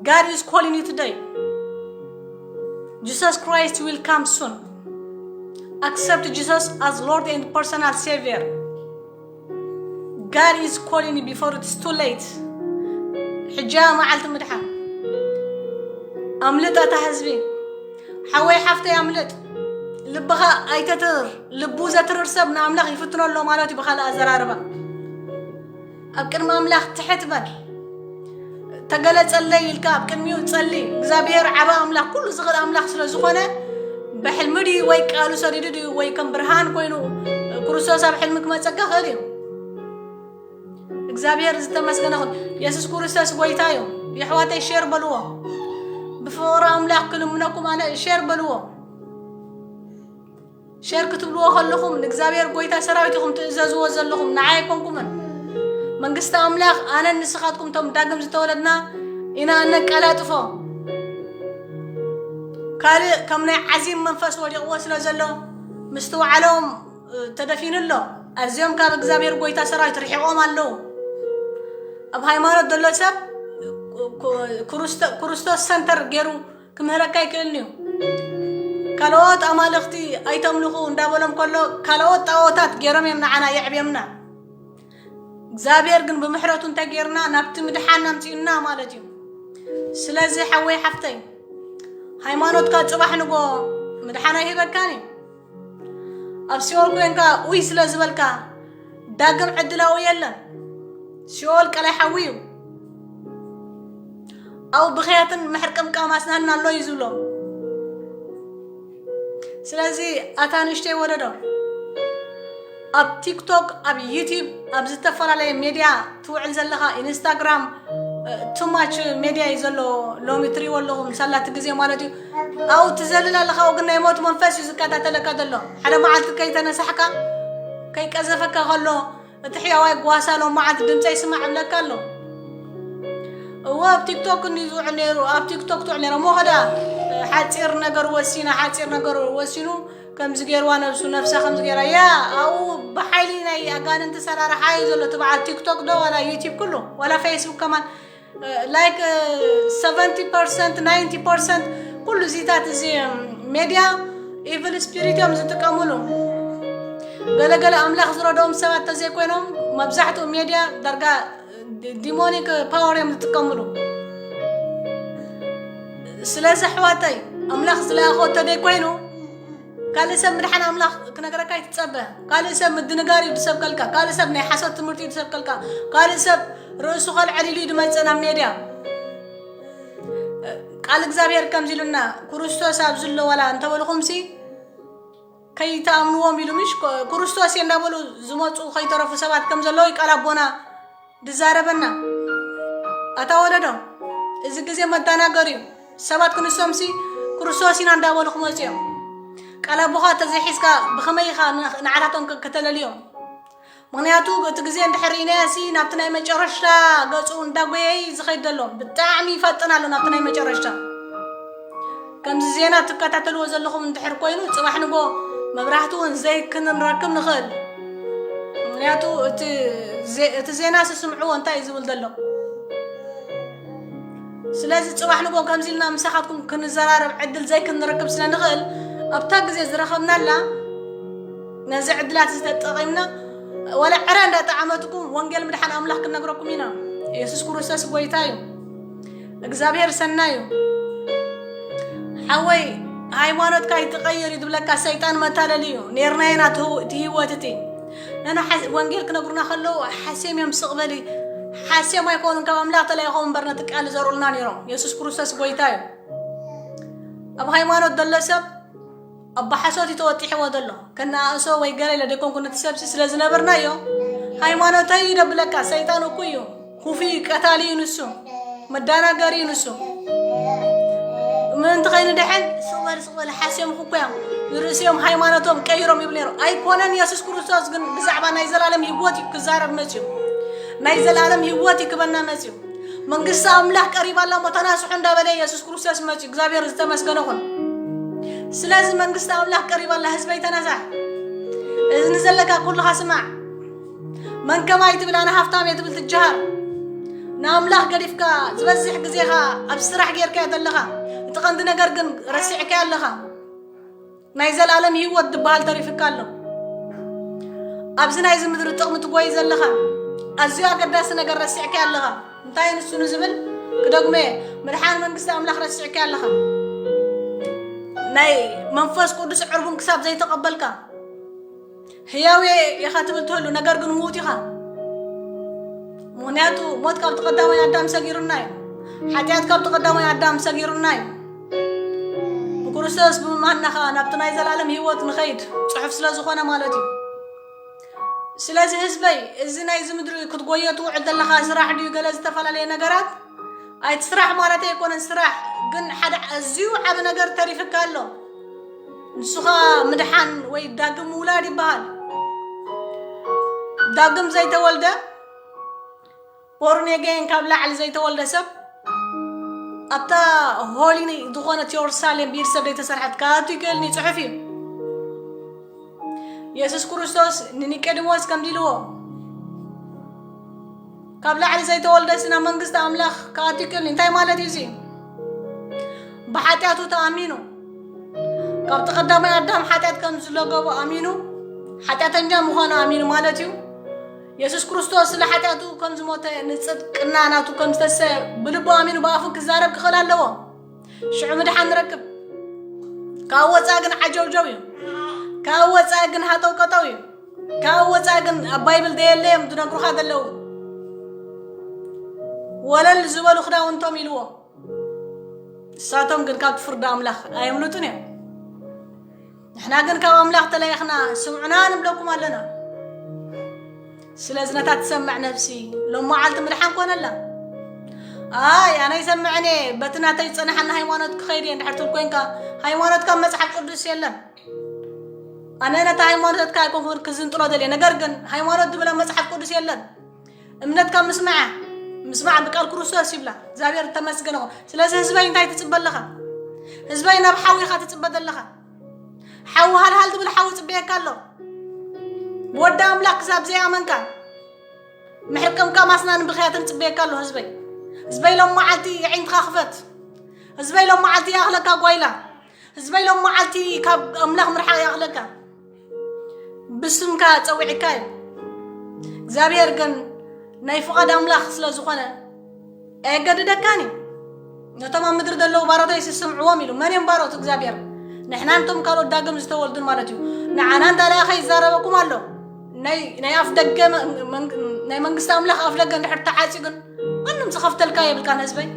God is calling you today. Jesus Christ will come soon. Accept Jesus as Lord and personal Savior. God is calling you before it's too late. ሕጂ መዓልቲ ምድሓን። ኣምልጥ ኣታ ህዝቢ። ሓወይ ሓፍተይ ኣምልጥ። ልብኻ ኣይተትርር። ልቡ ዘትርር ሰብ ንኣምላኽ ይፍትኖ ኣሎ ማለት እዩ ብኻልእ ኣዘራርባ። ኣብ ቅድሚ ኣምላኽ ትሕት በል። ተገለጸለይ ኢልካ ኣብ ቅድሚኡ ጸሊ። እግዚኣብሔር ዓቢ ኣምላኽ፣ ኩሉ ዝኽእል ኣምላኽ ስለ ዝኾነ፣ ብሕልሚ ድዩ ወይ ቃሉ ሰዲዱ ድዩ ወይ ከም ብርሃን ኮይኑ ክርስቶስ ኣብ ሕልሚ ክመጸካ ክእል እዩ። እግዚኣብሔር ዝተመስገነ ይኹን። የሱስ ክርስቶስ ጎይታ እዩ። የሕዋተይ ሼር በልዎ። ብፍቕሪ ኣምላኽ ክልምነኩም ኣነ ሼር በልዎ። ሼር ክትብልዎ ከለኹም ንእግዚኣብሔር ጎይታ ሰራዊት ኢኹም ትእዘዝዎ ዘለኹም፣ ንዓይ ኣይኮንኩምን። መንግስቲ ኣምላኽ ኣነን ንስኻትኩም እቶም ዳግም ዝተወለድና ኢና እነቀላጥፎ። ካልእ ከም ናይ ዓዚም መንፈስ ወዲቕዎ ስለ ዘሎ ምስትውዓሎም፣ እ፣ ተደፊኑ ኣሎ። ኣዝዮም ካብ እግዚኣብሔር ጎይታ ሰራዊት ርሒቖም ኣለዉ። ኣብ ሃይማኖት ዘሎ ሰብ ኩ- ክርስቶ- ክርስቶስ ሰንተር ገይሩ ክምህረካ ኣይክእልን እዩ። ካልኦት ኣማልኽቲ ኣይተምልኹ እንዳበሎም ከሎ፣ ካልኦት ጣዖታት ገይሮም እዮም ንዓና የዕብዮምና። እግዚኣብሔር ግን ብምሕረቱ እንታይ ገይርና? ናብቲ ምድሓን ኣምፂኡና ማለት እዩ። ስለዚ ሓወይ ሓፍተይ፣ ሃይማኖትካ ፅባሕ ንጎ ምድሓን ኣይህበካን እዩ። ኣብ ሲኦል ኮይንካ ኡይ ስለ ዝበልካ ዳግም ዕድላዊ የለን። ሲኦል ቀላይ ሓዊ እዩ። ኣብ ብኽያትን ምሕርቅምቃም ኣስናን ኣሎ እዩ ዝብሎ። ስለዚ ኣታ ንእሽተይ ወለዶ፣ ኣብ ቲክቶክ፣ ኣብ ዩቲብ፣ ኣብ ዝተፈላለየ ሜድያ ትውዕል ዘለኻ፣ ኢንስታግራም፣ ቱማች ሜድያ እዩ ዘሎ። ሎሚ ትሪእዎ ኣለኹም ሳላቲ ግዜ ማለት እዩ። ኣብኡ ትዘልል ኣለኻ፣ ግን ናይ ሞት መንፈስ እዩ ዝከታተለካ ዘሎ። ሓደ መዓልቲ ከይተነሳሕካ፣ ከይቀዘፈካ ከሎ፣ እቲ ሕያዋይ ጓሳ ሎም መዓልቲ ድምፀይ ይስማዕ እብለካ ኣሎ። እዎ ኣብ ቲክቶክ እንዲ ዝውዕል ነይሩ። ኣብ ቲክቶክ ትውዕል ነይሩ እሞ ከዳ ሓፂር ነገር ወሲና ሓፂር ነገር ወሲኑ ከምዚ ገይርዋ ነብሱ ነፍሳ ከምዚ ገይራ ያ ኣብኡ ብሓይሊ ናይ ኣጋንንቲ ሰራርሓ እዩ ዘሎ። እቲ በዓል ቲክቶክ ዶ ዋላ ዩቲብ ኩሉ ዋላ ፌስቡክ ከማን ላይክ ሰቨንቲ ፐርሰንት ናይንቲ ፐርሰንት ኩሉ እዚታት እዚ ሜድያ ኢቭል ስፒሪት እዮም ዝጥቀሙሉ። ገለገለ ኣምላኽ ዝረድኦም ሰባት ተዘይኮይኖም መብዛሕትኡ ሜድያ ዳርጋ ዲሞኒክ ፓወር እዮም ዝጥቀምሉ። ስለዚ ኣሕዋተይ ኣምላኽ ዝለኣኾ ተደይ ኮይኑ ካልእ ሰብ ምድሓን ኣምላኽ ክነግረካ ይትጸበ። ካልእ ሰብ ምድንጋር እዩ ዝሰብከልካ። ካልእ ሰብ ናይ ሓሶት ትምህርቲ እዩ ዝሰብከልካ። ካልእ ሰብ ርእሱ ከልዕል ኢሉ እዩ ዝመጽእ ናብ ሜድያ። ቃል እግዚኣብሔር ከምዚ ኢሉና ክርስቶስ ኣብ ዝሎ ዋላ እንተበልኹምሲ ከይተኣምንዎም ኢሉ ምሽ ኮ- ክርስቶስ እየ እንዳበሉ ዝመፁ ከይተረፉ ሰባት ከም ዘለዉ እዩ ቃል ኣቦና ዝዛረበና። ኣታ ወለዶ እዚ ግዜ መዳናገር እዩ። ሰባት ክንሶምሲ ክርስቶስ ኢና እንዳበሉ ክመፁ እዮም። ቃል ኣቦኻ ተዘይሒዝካ ብኸመይ ኢኻ ን- ንዓላቶም ክ- ከተለልዮም? ምክንያቱ እቲ ግዜ እንድሕር ኢናያሲ ናብቲ ናይ መጨረሽታ ገፁ እንዳጎየ እዩ ዝኸይድ ዘሎ። ብጣዕሚ ይፈጥን ኣሎ ናብቲ ናይ መጨረሽታ። ከምዚ ዜና ትከታተልዎ ዘለኹም እንድሕር ኮይኑ ፅባሕ ንጎ መብራህቲ እውን ዘይክንረክብ ንኽእል። ምክንያቱ እቲ ዜ- እቲ ዜና ስስምዕዎ እንታይ እዩ ዝብል ዘሎ። ስለዚ ፅባሕ ንጎ ከምዚ ኢልና ምሳኻትኩም ክንዘራረብ ዕድል ዘይክንረክብ ስለ ንኽእል ኣብታ ግዜ ዝረኸብናላ ነዚ ዕድላት ዝተጠቒምና ወላ ዕረ እንዳጠዓመትኩም ወንጌል ምድሓን ኣምላኽ ክንነግረኩም ኢና። የሱስ ክርስቶስ ጎይታ እዩ። እግዚኣብሔር ሰናይ እዩ። ሓወይ ሃይማኖትካ ይትቐይር እዩ ዝብለካ ሰይጣን መታለሊ እዩ። ኔርናየና እቲ ህይወት እቲ ነና ሓስ- ወንጌል ክነግሩና ከለዉ ሓሴም እዮም ስቕ በሊ ሓሴም ኣይኮኑን ካብ ኣምላኽ ተላይኾም እምበር ነቲ ቃል ዘርኡልና ነይሮም። የሱስ ክርስቶስ ጎይታ እዩ። ኣብ ሃይማኖት ዘሎ ሰብ ኣብ ብሓሶት እዩ ተወጢሕዎ ዘሎ። ከነኣእሶ ወይ ገለ ኢለ ደይኮንኩ ነቲ ሰብሲ ስለ ዝነብርናዮ ሃይማኖተይ እዩ ደብለካ። ሰይጣን እኩ እዩ። ኩፉ እዩ፣ ቀታሊ እዩ ንሱ። መዳናገሪ እዩ ንሱ። ምእንቲ ከይንድሕን ስቕ በል ስቕ በል ሓስዮም እኮ እዮም ንርእስዮም ሃይማኖቶም ቀይሮም ይብል ነይሩ። ኣይኮነን። የሱስ ክርስቶስ ግን ብዛዕባ ናይ ዘላለም ህይወት እዩ ክዛረብ መፅዩ። ናይ ዘላለም ህይወት እዩ ክበና መፅዩ። መንግስቲ ኣምላኽ ቀሪባ ኣላ እሞ ተናስሑ እንዳበለ የሱስ ክርስቶስ መፅዩ። እግዚኣብሔር ዝተመስገነ ይኹን። ስለዚ መንግስቲ ኣምላኽ ቀሪባ ኣላ። ህዝበይ ተነሳሕ። እዚ ንዘለካ ኩልኻ ስማዕ። መን ከማይ ትብል ኣነ ሃፍታም እየ ትብል ትጀሃር። ንኣምላኽ ገዲፍካ ዝበዝሕ ግዜኻ ኣብ ስራሕ ጌርካዮ ዘለኻ። እቲ ቀንዲ ነገር ግን ረሲዕካዮ ኣለኻ። ናይ ዘላለም ህይወት ዝበሃል ተሪፍካ ኣሎ። ኣብዚ ናይዚ ምድሪ ጥቕሚ ትጎይ ዘለኻ ኣዝዩ ኣገዳሲ ነገር ረሲዕካዮ ኣለኻ። እንታይ ንሱ ንዝብል ክደግሞ እየ። ምድሓን መንግስቲ ኣምላኽ ረሲዕካዮ ኣለኻ። ናይ መንፈስ ቅዱስ ዕርቡን ክሳብ ዘይተቐበልካ ህያው እየ ኢኻ ትብል ትህሉ፣ ነገር ግን ምዉት ኢኻ። ምኽንያቱ ሞት ካብቲ ቀዳማይ ኣዳም ሰጊሩና እዩ። ሓጢኣት ካብቲ ቀዳማይ ኣዳም ሰጊሩና እዩ። ብክርስቶስ ብምእማንና ኸዓ ናብቲ ናይ ዘላለም ህይወት ንኸይድ ጽሑፍ ስለ ዝኾነ ማለት እዩ። ስለዚ ህዝበይ፣ እዚ ናይዚ ምድሪ ክትጎዮ ትውዕል ዘለኻ ስራሕ ድዩ ገለ ዝተፈላለየ ነገራት? ኣይቲ ስራሕ ማለት ኣይኮነን፣ ስራሕ ግን ሓደ ኣዝዩ ዓቢ ነገር ተሪፍካ ኣሎ። ንሱ ኸዓ ምድሓን ወይ ዳግም ምውላድ ይበሃል። ዳግም ዘይተወልደ ቦርን ኤጌን ካብ ላዕሊ ዘይተወልደ ሰብ ኣብታ ሆሊ ዝኾነት የሩሳሌም ብኢድ ሰብ ዘይተሰርሐት ክኣቱ ይክእል እዩ፣ ጽሑፍ እዩ። የሱስ ክርስቶስ ንኒቆዲሞስ ከምዚ ኢልዎ፣ ካብ ላዕሊ ዘይተወልደ ሲ ናብ መንግስቲ ኣምላኽ ክኣቱ ይክእልኒ? እንታይ ማለት እዩ እዚ? ብሓጢኣቱ ተኣሚኑ፣ ካብቲ ቀዳማይ ኣዳም ሓጢኣት ከም ዝለገቦ ኣሚኑ፣ ሓጢኣተኛ ምዃኑ ኣሚኑ ማለት እዩ። የሱስ ክርስቶስ ስለ ሓጢኣቱ ከም ዝሞተ፣ ንጽድቅና ናቱ ከም ዝተሰ ብልቡ ኣሚኑ ብኣፉ ክዛረብ ክኽእል ኣለዎ። ሽዑ ምድሓን ንረክብ። ካብ ወፃኢ ግን ዓጀውጀው እዩ። ካብ ወፃኢ ግን ሃጠው ቀጠው እዩ። ካብ ወፃኢ ግን ኣብ ባይብል ደየለ እዮም ዝነግሩኻ ዘለዉ። ወለል ዝበሉ ክዳውንቶም ኢልዎ። ንሳቶም ግን ካብ ፍርዲ ኣምላኽ ኣየምልጡን እዮም። ንሕና ግን ካብ ኣምላኽ ተለያኽና ስምዑና ንብለኩም ኣለና። ስለዚ ነታ ትሰምዕ ነፍሲ ሎመዓልቲ ምድሓን ኮነላ። ኣይ ኣነ ይሰምዕን እየ፣ በቲ ናተይ ዝጸናሓኒ ሃይማኖት ክኸይድ እየ እንድሕር ትብል ኮንካ፣ ሃይማኖት ካብ መጽሓፍ ቅዱስ የለን። ኣነ ነታ ሃይማኖትካ ኣይኮንኩን ክዝንጥሎ ደልየ፣ ነገር ግን ሃይማኖት ዝብለ መጽሓፍ ቅዱስ የለን። እምነት ካብ ምስማዕ፣ ምስማዕ ብቃል ክርስቶስ ይብላ። እግዚኣብሔር ተመስገን ይኹን። ስለዚ ህዝበይ እንታይ ትጽበ ኣለኻ? ህዝበይ ናብ ሓዊ ኢኻ ትጽበ ዘለኻ። ሓዊ ሃልሃል ዝብል ሓዊ ጽበየካ ኣሎ። ብወዲ ኣምላኽ ክሳብ ዘይኣመንካ ምሕርቅምካ ማስናን ብኽያትን ጽበየካ ኣሎ ህዝበይ። ህዝበይ ሎም መዓልቲ የዒንትኻ ክፈት። ህዝበይ ሎም መዓልቲ ይኣኽለካ ጓይላ። ህዝበይ ሎም መዓልቲ ካብ ኣምላኽ ምርሓቕ ይኣኽለካ። ብስምካ ጸዊዕካ እዩ። እግዚኣብሔር ግን ናይ ፍቓድ ኣምላኽ ስለ ዝኾነ ኣየገድደካን እዩ። ነቶም ኣብ ምድሪ ዘለዉ ባሮተይ ስምዕዎም ኢሉ። መን እዮም ባሮት እግዚኣብሔር? ንሕና ነቶም ካልኦት ዳግም ዝተወልዱን ማለት እዩ። ንዓና እንዳለኣኸ ይዛረበኩም ኣሎ። ናይ ናይ ኣፍ ደገ መ- መንግ- ናይ መንግስቲ ኣምላኽ ኣፍ ደገ እንድሕር ተዓጽዩ ግን ማንም ዝኸፍተልካ የብልካን ህዝበይ።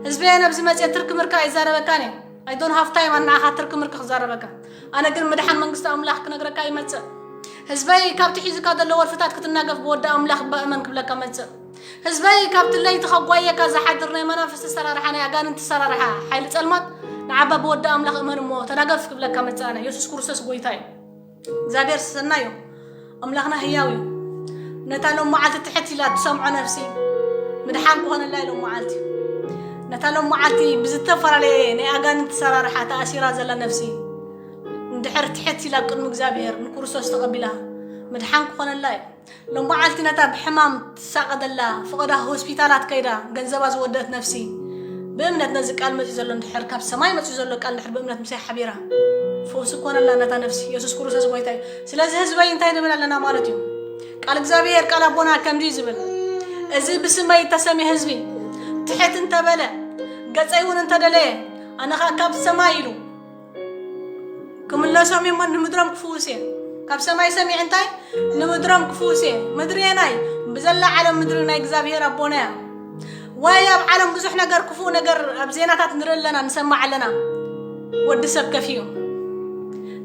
ህዝበይ ነብዚ መጽየ ትርክ ምርካ ይዛረበካን እየ። I don't have time ኣናኻ ትርክ ምርክ ክዛረበካ። ኣነ ግን ምድሓን መንግስቲ ኣምላኽ ክነግረካ ይመጽእ። ህዝበይ ካብቲ ሒዙካ ዘሎ ወልፍታት ክትናገፍ ብወዲ ኣምላኽ በእመን ክብለካ መጽእ። ህዝበይ ካብቲ ለይቲ ከጓየካ ዝሓድር ናይ መናፍስቲ ሰራርሓ ናይ ኣጋንንቲ ሰራርሓ ሓይሊ ጸልማት ንዓባ ብወዲ ኣምላኽ እመን እሞ ተናገፍ ክብለካ መጽእ። ኣነ የሱስ ክርስቶስ ጎይታ እዩ። እግዚኣብሔር ሰናይ እዩ። ኣምላኽና ህያው እዩ። ነታ ሎም መዓልቲ ትሕት ኢላ ትሰምዖ ነፍሲ ምድሓን ክኾነላ እዩ ሎም መዓልቲ። ነታ ሎም መዓልቲ ብዝተፈላለየ ናይ ኣጋንንቲ ሰራርሓ ተኣሲራ ዘላ ነፍሲ እንድሕር ትሕት ኢላ ቅድሚ እግዚኣብሔር ንክርስቶስ ተቐቢላ ምድሓን ክኾነላ እዩ። ሎም መዓልቲ ነታ ብሕማም ትሳቐ ዘላ ፍቐዳ ሆስፒታላት ከይዳ ገንዘባ ዝወደት ነፍሲ ብእምነት ነዚ ቃል መፂኡ ዘሎ እንድሕር ካብ ሰማይ መፂኡ ዘሎ ቃል እንድሕር ብእምነት ምሳይ ሓቢራ ፈውሲ ኮነላ ነታ ነፍሲ። የሱስ ክርስቶስ ጎይታ እዩ። ስለዚ ህዝበይ እንታይ ንብል ኣለና ማለት እዩ? ቃል እግዚኣብሔር ቃል ኣቦና ከምዚ እዩ ዝብል፣ እዚ ብስመይ እተሰምየ ህዝቢ ትሕት እንተበለ ገጸይ እውን እንተደለየ ኣነ ኸዓ ካብ ሰማይ ኢሉ ክምለሶም እየ እሞ ንምድሮም ክፍውስ እየ። ካብ ሰማይ ሰሚዐ እንታይ ንምድሮም ክፍውስ እየ። ምድሪ የናይ ብዘላ ዓለም ምድሪ ናይ እግዚኣብሔር ኣቦና እያ። ዋይ ኣብ ዓለም ብዙሕ ነገር ክፉእ ነገር ኣብ ዜናታት ንርኢ ኣለና ንሰማዕ ኣለና። ወዲ ሰብ ከፊኡ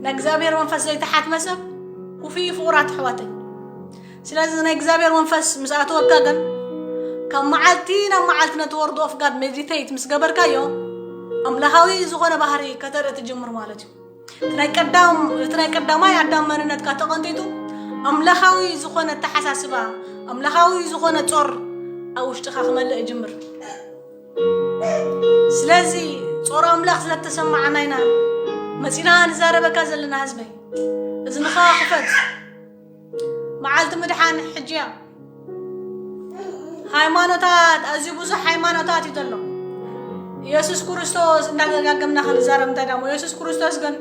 ናይ እግዚኣብሔር መንፈስ ዘይተሓትመ ሰብ ክፉእ እዩ ፍቑራት ኣሕዋተይ። ስለዚ ናይ እግዚኣብሔር መንፈስ ምስ ኣተወካ ግን ካብ መዓልቲ ናብ መዓልቲ ነቲ ወርድ ኦፍ ጋድ ሜዲቴት ምስ ገበርካዮ ኣምላኻዊ ዝኾነ ባህሪ ከተርኢ ትጅምር ማለት እዩ። እቲ ናይ ቀዳም እቲ ናይ ቀዳማይ ኣዳም መንነትካ ተቐንጢጡ ኣምላኻዊ ዝኾነ ኣተሓሳስባ ኣምላኻዊ ዝኾነ ጾር ኣብ ውሽጥኻ ክመልእ ይጅምር። ስለዚ ጾር ኣምላኽ ስለተሰማዓና ኢና መጺና ንዛረበካ ዘለና ህዝበይ። እዝንኻ ክፈት። መዓልቲ ምድሓን ሕጂ እያ። ሃይማኖታት ኣዝዩ ብዙሕ ሃይማኖታት እዩ ዘሎ። ኢየሱስ ክርስቶስ እንዳተደጋገምና ክንዛረብ እንታይ ዳሞ ኢየሱስ ክርስቶስ ግን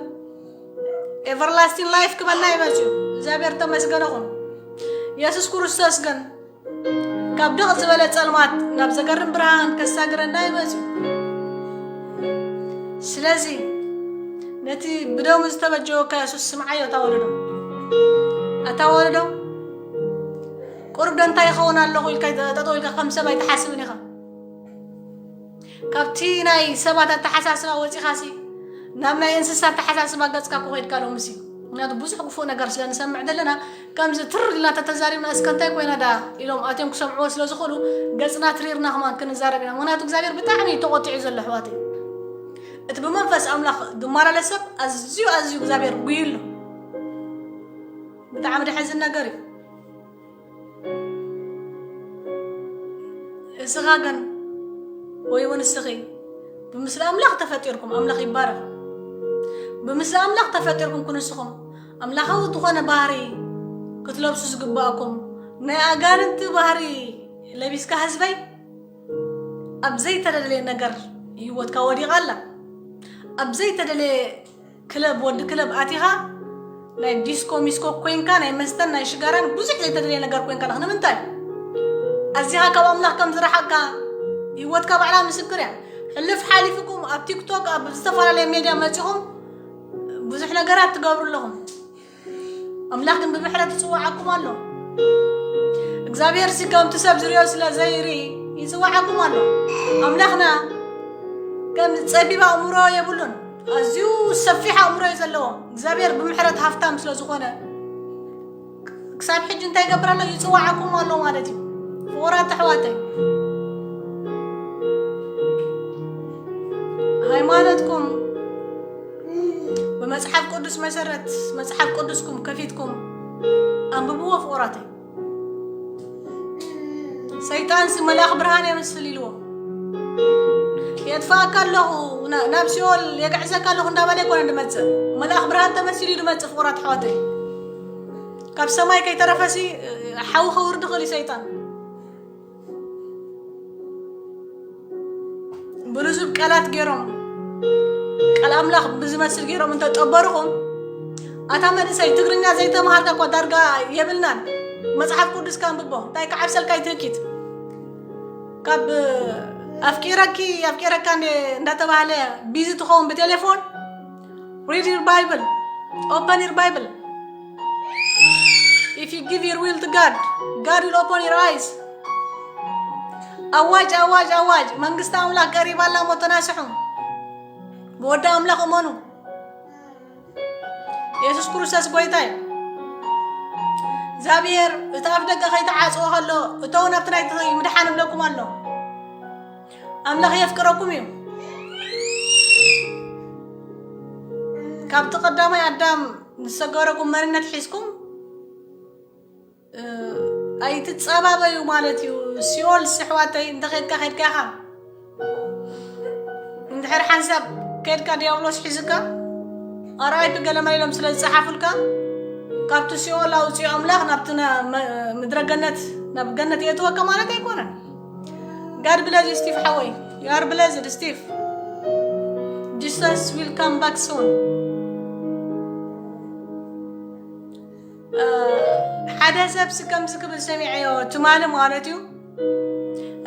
ኤቨርላስቲን ላይፍ ክበና ይመጽዩ። እግዚኣብሔር ተመስገነ ኹን። ኢየሱስ ክርስቶስ ግን ካብ ድቕ ዝበለ ጸልማት ናብ ዘገርም ብርሃን ከሳግረና ይመጽዩ። ስለዚ ነቲ ብደሙ ዝተበጀወካ የሱስ ስምዓዮ። እታ ወለዶ፣ እታ ወለዶ ቁሩብ ዶ እንታይ ይኸውን ኣለኹ ኢልካ ጠጠው ኢልካ ከም ሰብ ኣይትሓስብን ኢኻ። ካብቲ ናይ ሰባት ኣተሓሳስባ ወፂኻሲ ናብ ናይ እንስሳ ኣተሓሳስባ ገፅካ እኮ ከይድካ ሎምሲ። ምክንያቱ ብዙሕ ክፉእ ነገር ስለ ንሰምዕ ዘለና ከምዚ ትር ኢልና ተተዛሪብና እስከ እንታይ ኮይና ዳ ኢሎም ኣትዮም ክሰምዕዎ ስለ ዝኽእሉ ገፅና ትሪርና ከማን ክንዛረብ ኢና። ምክንያቱ እግዚኣብሔር ብጣዕሚ እዩ ተቆጢዑ ዘሎ ኣሕዋተይ። እቲ ብመንፈስ ኣምላኽ ዝመላለስ ሰብ ኣዝዩ ኣዝዩ እግዚኣብሔር ጉይሉ ብጣዕሚ ደሐዝን ነገር እዩ። እስኻ ግን ወይ እውን እስኺ ብምስሊ ኣምላኽ ተፈጢርኩም ኣምላኽ ይባረኽ። ብምስሊ ኣምላኽ ተፈጢርኩም ክንስኹም ኣምላኻዊ ዝኾነ ባህሪ ክትለብሱ ዝግባኣኩም ናይ ኣጋንንቲ ባህሪ ለቢስካ ህዝበይ ኣብ ዘይተደለየ ነገር ህይወትካ ወዲቓ ኣላ። ኣብ ዘይተደለየ ክለብ፣ ወዲ ክለብ ኣቲኻ ናይ ዲስኮ ሚስኮ ኮይንካ፣ ናይ መስተን ናይ ሽጋራን ብዙሕ ዘይተደለየ ነገር ኮይንካ ኣለኻ። ንምንታይ? ኣዚኻ ካብ ኣምላኽ ከም ዝረሓቅካ ህይወትካ ባዕላ ምስክር እያ። ሕልፍ ሓሊፍኩም ኣብ ቲክቶክ፣ ኣብ ዝተፈላለየ ሜድያ መጺኹም ብዙሕ ነገራት ትገብሩ ኣለኹም። ኣምላኽ ግን ብምሕረት ይጽውዓኩም ኣሎ። እግዚኣብሔር ሲ ከምቲ ሰብ ዝሪኦ ስለ ዘይርኢ ይጽውዓኩም ኣሎ። ኣምላኽና ከም ጸቢብ ኣእምሮ የብሉን። ኣዝዩ ሰፊሕ ኣእምሮ እዩ ዘለዎ። እግዚኣብሔር ብምሕረት ሃፍታም ስለ ዝኾነ ክሳብ ሕጂ እንታይ ይገብር ኣሎ? ይጽውዓኩም ኣሎ ማለት እዩ። ፍቑራት ኣሕዋተይ፣ ሃይማኖትኩም ብመጽሓፍ ቅዱስ መሰረት መጽሓፍ ቅዱስኩም ከፊትኩም ኣንብብዎ ፍቑራተይ። ሰይጣንሲ መልኣኽ ብርሃን የመስል ኢልዎ። የጥፍኣካ ኣለኹ፣ ና-፣ ናብ ሲኦል የግዕዘካ ኣለኹ እንዳበለ ኣይኮነ ድመጽእ። መልኣኽ ብርሃን ተመሲሉ እዩ ድመጽእ ፍቑራት ኣሕዋተይ። ካብ ሰማይ ከይተረፈሲ ሓዊ ከውርድ ይኽእል እዩ ሰይጣን። ብልዙብ ቃላት ገይሮም፣ ቃል ኣምላኽ ብዝመስል ገይሮም እንተጠበርኹም፣ ኣታ መንእሰይ ትግርኛ ዘይተምሃርካ እኳ ዳርጋ የብልናን። መጽሓፍ ቅዱስካ ኣንብቦ፣ እንታይ ክዓብሰልካ ይትህኪት። ካብ ኣፍቂረኪ ኣፍቂረካ እንደ-፣ እንዳተባህለ ቢዚ ትኸውን ብቴሌፎን፣ read your Bible, open your Bible. If you give your will to God, God will open your eyes. ኣዋጅ፣ ኣዋጅ፣ ኣዋጅ! መንግስቲ ኣምላኽ ቀሪባ ኣላ እሞ ተናስሑ። ብወዲ ኣምላኽ እመኑ። የሱስ ክርስቶስ ጎይታ እዩ። እግዚኣብሔር እቲ ኣፍ ደገ ከይተዓጽወ ከሎ፣ እተው ናብቲ ናይ ምድሓን እብለኩም ኣሎ። ኣምላኽ የፍቅረኩም እዩ። ካብቲ ቀዳማይ ኣዳም ዝሰገረኩም መንነት ሒዝኩም፣ እ፣ ኣይትጸባበዩ ማለት እዩ። ሲኦል ስሕዋተይ እንተ ኸድካ ኸድካ ኢኻ። እንድሕር ሓንሳብ ከድካ ዲያብሎስ ሒዝካ፣ ኣርኣይቲ ገለመለ ኢሎም ስለ ዝጸሓፉልካ፣ ካብቲ ሲኦል ኣውጽኦ ኣምላኽ ናብቲ ና-፣ መ-፣ ምድረ ገነት፣ ናብ ገነት የእትወካ ማለት ኣይኮነን። God bless you, Steve ሓወይ። You are blessed, Steve. Jesus will come back soon. እ፣ ሓደ ሰብሲ ከምዚ ክብል ሰሚዐዮ ትማሊ ማለት እዩ።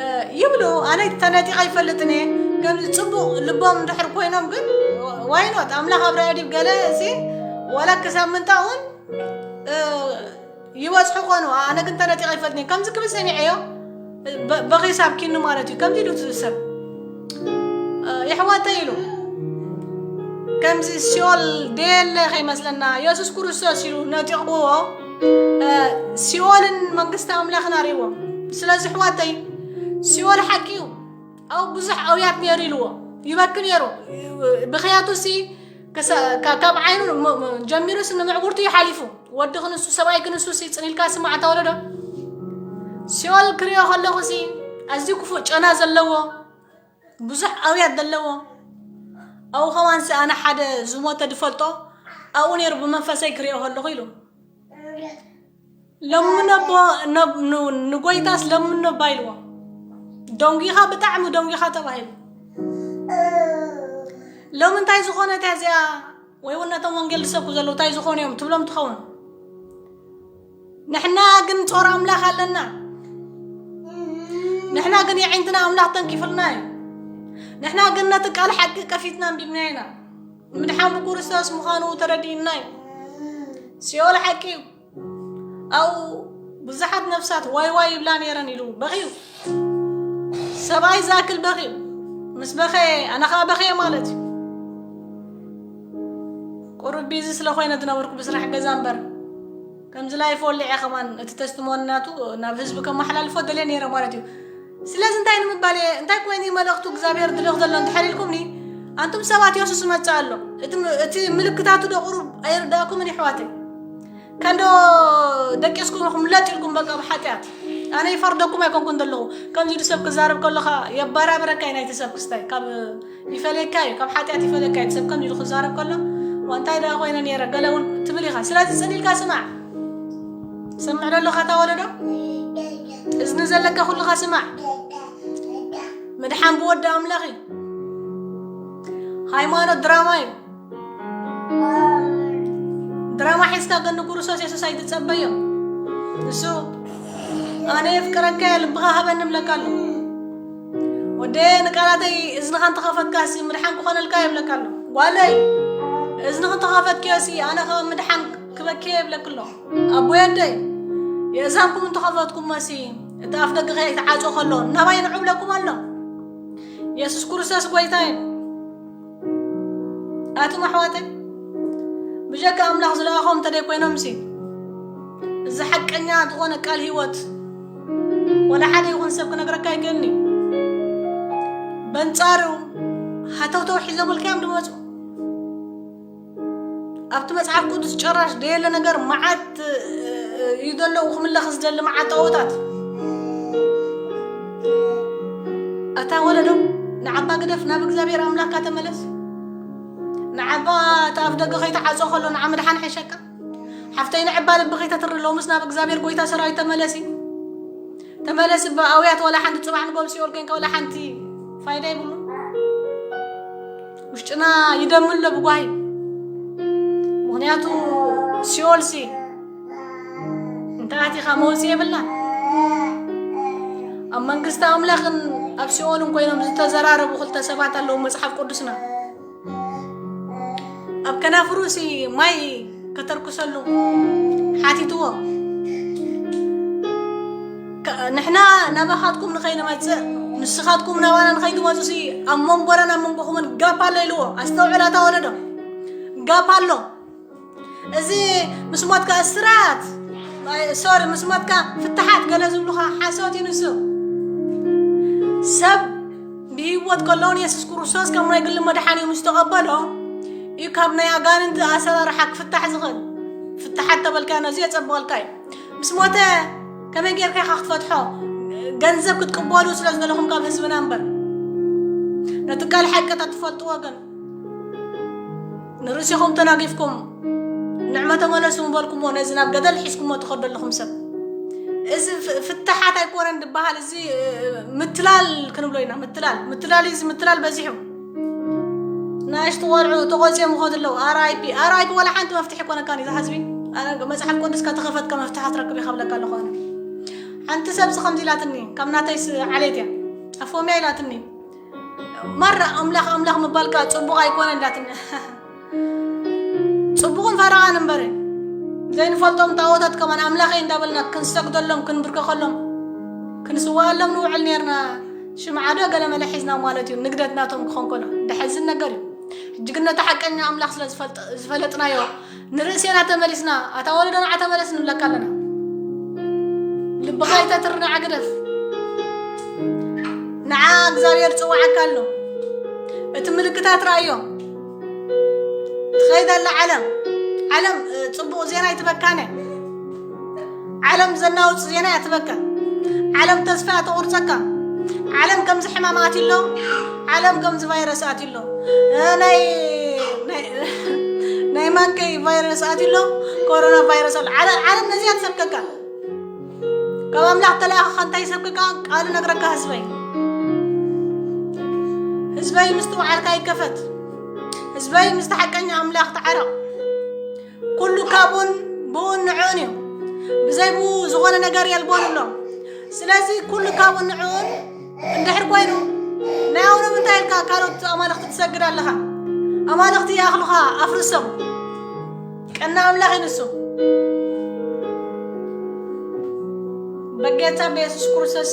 እ፣ ይብሉ፣ ኣነ ተነጢቐ ኣይፈልጥን እየ፣ ግን ጽቡቕ ልቦም እንድሕር ኮይኖም ግን ዋይኖት ኣምላኽ ኣብ ራእዲ ገለ እሲ ዋላ ክሳብ ምንታ እውን፣ እ፣ ይበጽሑ ኮኑ። ኣነ ግን ተነጢቐ ኣይፈልጥን እየ። ከምዚ ክብል ሰሚዐዮ፣ በ-፣ በኺ ሳብኪኒ ማለት እዩ። ከምዚ ኢሉ እቲ ሰብ፣ እ፣ የሕዋተይ ኢሉ፣ ከምዚ ሲኦል ደየለ ከይመስለና፣ የሱስ ክርስቶስ ኢሉ ነጢቕዎ፣ እ፣ ሲኦልን መንግስቲ ኣምላኽን ኣርእይዎ። ስለዚ ኣሕዋተይ፣ ሲኦል ሓቂ እዩ። ኣብኡ ብዙሕ ኣውያት ነይሩ ኢልዎ። ይበኪ ነይሩ። ብኽያቱ ሲ ከሰ-፣ ካ-፣ ካብ ዓይኑ ም-፣ ም-፣ ጀሚሩ ሲ ንምዕጉርቱ እዩ ሓሊፉ። ወዲ ክንሱ፣ ሰብኣይ ክንሱ ሲ ጽን ኢልካ ስማዕ፣ እታ ወለዶ። ሲኦል ክሪኦ ከለኹ ሲ ኣዝዩ ክፉእ ጨና ዘለዎ፣ ብዙሕ ኣውያት ዘለዎ። ኣብኡ ከማን ሲ ኣነ ሓደ ዝሞተ ድፈልጦ ኣብኡ ነይሩ ብመንፈሰይ ክሪኦ ከለኹ ኢሉ። ለምኖ ኣቦ፣ ነ-፣ ን-፣ ንጎይታስ ለምኖ ኣባ ኢልዎ። ደንጒኻ፣ ብጣዕሚ ደንጒኻ ተባሂሉ። ሎሚ እንታይ ዝኾነት እያ እዚኣ? ወይ እውን ነቶም ወንጌል ዝሰብኩ ዘለዉ እንታይ ዝኾኑ እዮም ትብሎም ትኸውን። ንሕና ግን ጾር ኣምላኽ ኣለና። ንሕና ግን የዒንትና ኣምላኽ ተንኪፍልና እዩ። ንሕና ግን ነቲ ቃል ሓቂ ከፊትና ኣንቢብና ኢና። ምድሓን ብክርስቶስ ምዃኑ ተረዲእና እዩ። ሲኦል ሓቂ እዩ። ኣብኡ ብዙሓት ነፍሳት ዋይ ዋይ ይብላ ነይረን ኢሉ በኽዩ። ሰብኣይ ዝኣክል በኽዩ። ምስ በኸየ፣ ኣነ ኸዓ በኽየ ማለት እዩ። ቁሩብ ቢዚ ስለ ኮይነ ዝነበርኩ ብስራሕ ገዛ እምበር፣ ከምዚ ላይፍ ወሊዐ ከማን እቲ ተስቲሞኒ ናቱ ናብ ህዝቢ ከመሓላልፎ ደልየ ነይረ ማለት እዩ። ስለዚ እንታይ ንምባል እየ፣ እንታይ ኮይኑ እዩ መልእኽቱ እግዚኣብሔር ዝልእኽ ዘሎ እንድሕር ኢልኩምኒ፣ ኣንቱም ሰባት የሱስ ይመጽእ ኣሎ። እቲ ም-፣ እቲ ምልክታቱ ዶ ቁሩብ ኣይርዳእኩምን ይሕዋተይ? ከንዶ ደቂስኩም ኢኹም ለጥ ኢልኩም በቃ ብሓጢኣት። ኣነ ይፈርደኩም ኣይኮንኩን ዘለኹ። ከምዚ ኢሉ ሰብ ክዛረብ ከለኻ የባራብረካ እዩ ናይቲ ሰብ ክስታይ። ካብ ይፈልየካ እዩ፣ ካብ ሓጢኣት ይፈልየካ እዩ። ሰብ ከምዚ ኢሉ ክዛረብ ከሎ፣ "ዋ፣ እንታይ ደኣ ኮይነ ነይረ?" ገለ እውን ትብል ኢኻ። ስለዚ ጽን ኢልካ ስማዕ። ሰምዕ ዶ ኣለኻ እታ ወለዶ? እዝኒ ዘለካ ኩልኻ ስማዕ። ምድሓን ብወዲ ኣምላኽ እዩ። ሃይማኖት ድራማ እዩ። ድራማ ሒዝካ ግን ንክርስቶስ የሱስ ኣይትጸበዮ። እሱ ኣነ የፍቅረካ እየ፣ ልብኻ ሃበኒ እብለካ ኣሎ። ወደየ፣ ንቃላተይ እዝንኻ እንተኸፈትካሲ ምድሓን ክኾነልካ እየ እብለካ ኣሎ። ጓለይ፣ እዝንኺ እንተኸፈትክዮሲ ኣነ ኸኣ ምድሓን ክበኪ እየ እብለኪ ኣሎ። ኣቦይ ኣደይ፣ የእዛንኩም እንተኸፈትኩሞሲ እቲ ኣፍ ደገ ከይተዓጾ ከሎ ናባይ ንዑ እብለኩም ኣሎ። የሱስ ክርስቶስ ጐይታ እዩ። ኣቱም ኣሕዋተይ፣ ብጀካ ኣምላኽ ዝለኣኾም እንተደይ ኮይኖምሲ፣ እዚ ሓቀኛ ዝኾነ ቃል ህይወት ወላ ሓደ ይኹን ሰብ ክነግረካ ኣይክእልን እዩ። በንጻሩ ሃተውተው ሒዞምልካ እዮም ዝመጹ። ኣብቲ መጽሓፍ ቅዱስ ጨራሽ ደየለ ነገር መዓት እዩ ዘለዉ ክምለኽ ዝደሊ መዓት ጣኦታት። ኣታ ወለዶ፣ ንዓባ ግደፍ፣ ናብ እግዚኣብሔር ኣምላኽካ ተመለስ። ንዓባ እቲ ኣፍ ደገ ከይተዓጾ ከሎ ንዓ ምድሓን ሕሸካ። ሓፍተይ ንዕባ ልቢ ከይተትሪ ሎምስ ናብ እግዚኣብሔር ጎይታ ሰራዊት ተመለሲ። ተመለሲ ብኣውያት ወላ ሓንቲ ጽባሕ ንጎል ሲኦል ኮይንካ ወላ ሓንቲ ፋይዳ ይብሉ። ውሽጥና ይደም ኣሎ ብጓሂ። ምኽንያቱ ሲኦልሲ እንተ ኣቲኻ መውጽኢ የብላን። ኣብ መንግስቲ ኣምላኽን ኣብ ሲኦልን ኮይኖም ዝተዘራረቡ ክልተ ሰባት ኣለዉ መጽሓፍ ቅዱስና። ኣብ ከናፍሩሲ ማይ ከተርክሰሉ ሓቲትዎ። ከ-፣ ንሕና ናባኻትኩም ንኸይንመጽእ ንስኻትኩም ናባና ንኸይትመጹሲ ኣብ መንጎናን ኣብ መንጎኹምን ጋፕ ኣሎ ኢልዎ። ኣስተውዕል ኣታ ወለዶ፣ ጋፕ ኣሎ። እዚ ምስ ሞትካ እስራት፣ ሶሪ፣ ምስ ሞትካ ፍትሓት ገለ ዝብሉኻ ሓሶት እዩ ንሱ። ሰብ ብህይወት ከሎ ንየሱስ ክርስቶስ ከም ናይ ግሊ መድሓኒኡ ምስ ተቐበሎ እዩ ካብ ናይ ኣጋንንቲ ኣሰራርሓ ክፍታሕ ዝኽእል። ፍትሓት ተበልካዮ ነዚ የጸብቐልካ እዩ። ምስ ሞተ ከመይ ጌርካ ኢኻ ክትፈትሖ? ገንዘብ ክትቅበሉ ስለ ዝደለኹም ካብ ህዝብና እምበር፣ ነቲ ቃል ሓቂ ተትፈልጥዎ ግን ንርእሲኹም ተናጊፍኩም ንዕመ ተመለሱ ምበልኩሞ ነዚ ናብ ገደል ሒዝኩሞ ትኸዱ ኣለኹም ሰብ። እዚ ፍ-፣ ፍትሓት ኣይኮነን ዝበሃል፣ እዚ፣ እ፣ ምትላል ክንብሎ ኢና። ምትላል፣ ምትላል እዩ፣ እዚ ምትላል በዚሑ። ንኣሽቱ ቆልዑ ተቆጽዮም ይኸዱ ኣለዉ። ኣር ኣይ ፒ፣ ኣር ኣይ ፒ ዋላ ሓንቲ መፍትሒ ኣይኮነካን እዩ፣ ዝሓዝቢ። ኣነ መጽሓፍ ቅዱስ ከተኸፈትካ መፍትሒ ክትረክብ ኢኻ እብለካ ኣለኹ ኣነ። ሓንቲ ሰብሲ ከምዚ ኢላትኒ፣ ካብ ናተይስ ዓሌት እያ። ኣፎምያ ኢላትኒ። ማራ ኣምላኽ ኣምላኽ ምባል ከኣ ጽቡቕ ኣይኮነን ኢላትኒ። ጽቡቕን ፈረቓን እምበር ዘይንፈልጦም ጣዖታት ከማን ኣምላኸይ እንዳበልና ክንሰግደሎም፣ ክንብርከኸሎም፣ ክንስዋኣሎም ንውዕል ኔርና። ሽምዓ ዶ ገለ መለ ሒዝና ማለት እዩ። ንግደት ናቶም ክኾን ከሎ ደሐዝን ነገር እዩ። ሕጂ ግን ነቲ ሓቀኛ ኣምላኽ ስለ ዝፈልጥ-፣ ዝፈለጥናዮ ንርእሴና ተመሊስና፣ ኣታ ወለዶ ንዓ ተመለስ ንብለካ ኣለና። ልብኻ ይተትር፣ ንዓ ግደፍ። ንዓ እግዚኣብሔር ጽዋዓካ ኣሎ። እቲ ምልክታት ረኣዮ። ትኸይድ ኣላ ዓለም። ዓለም፣ እ፣ ጽቡቕ ዜና ይትበካነ። ዓለም ዘናውጽ ዜና እያ ትበካ። ዓለም ተስፋ እያ ተቑርጸካ። ዓለም ከምዚ ሕማም ኣትዩ ኣሎ። ዓለም ከምዚ ቫይረስ ኣትዩ ኣሎ። እ፣ ናይ፣ ናይ፣ ናይ ማንከይ ቫይረስ ኣትዩ ኣሎ። ኮሮና ቫይረስ ኣሎ። ዓለ-፣ ዓለም ነዚኣ ትሰብከካ። ካብ ኣምላኽ ተለኣኸ እንታይ ይሰብከካ? ቃሉ ነግረካ ህዝበይ። ህዝበይ ምስትውዓልካ ይከፈት። ህዝበይ ምስቲ ሓቀኛ ኣምላኽ ተዓረቕ። ኩሉ ካብኡን ብኡን ንዕኡን እዩ። ብዘይ ብኡ ዝኾነ ነገር የልቦን ኣሎ። ስለዚ ኩሉ ካብኡን ንዕኡን እንድሕር ኮይኑ ናይ ኣውሎም እንታይ ኢልካ ካልኦት ኣማልኽቲ ትሰግድ ኣለኻ? ኣማልኽቲ ይኣኽሉኻ፣ ኣፍርሶም። ቀና ኣምላኽ እዩ ንሱ። በጌታ በየሱስ ክርስቶስ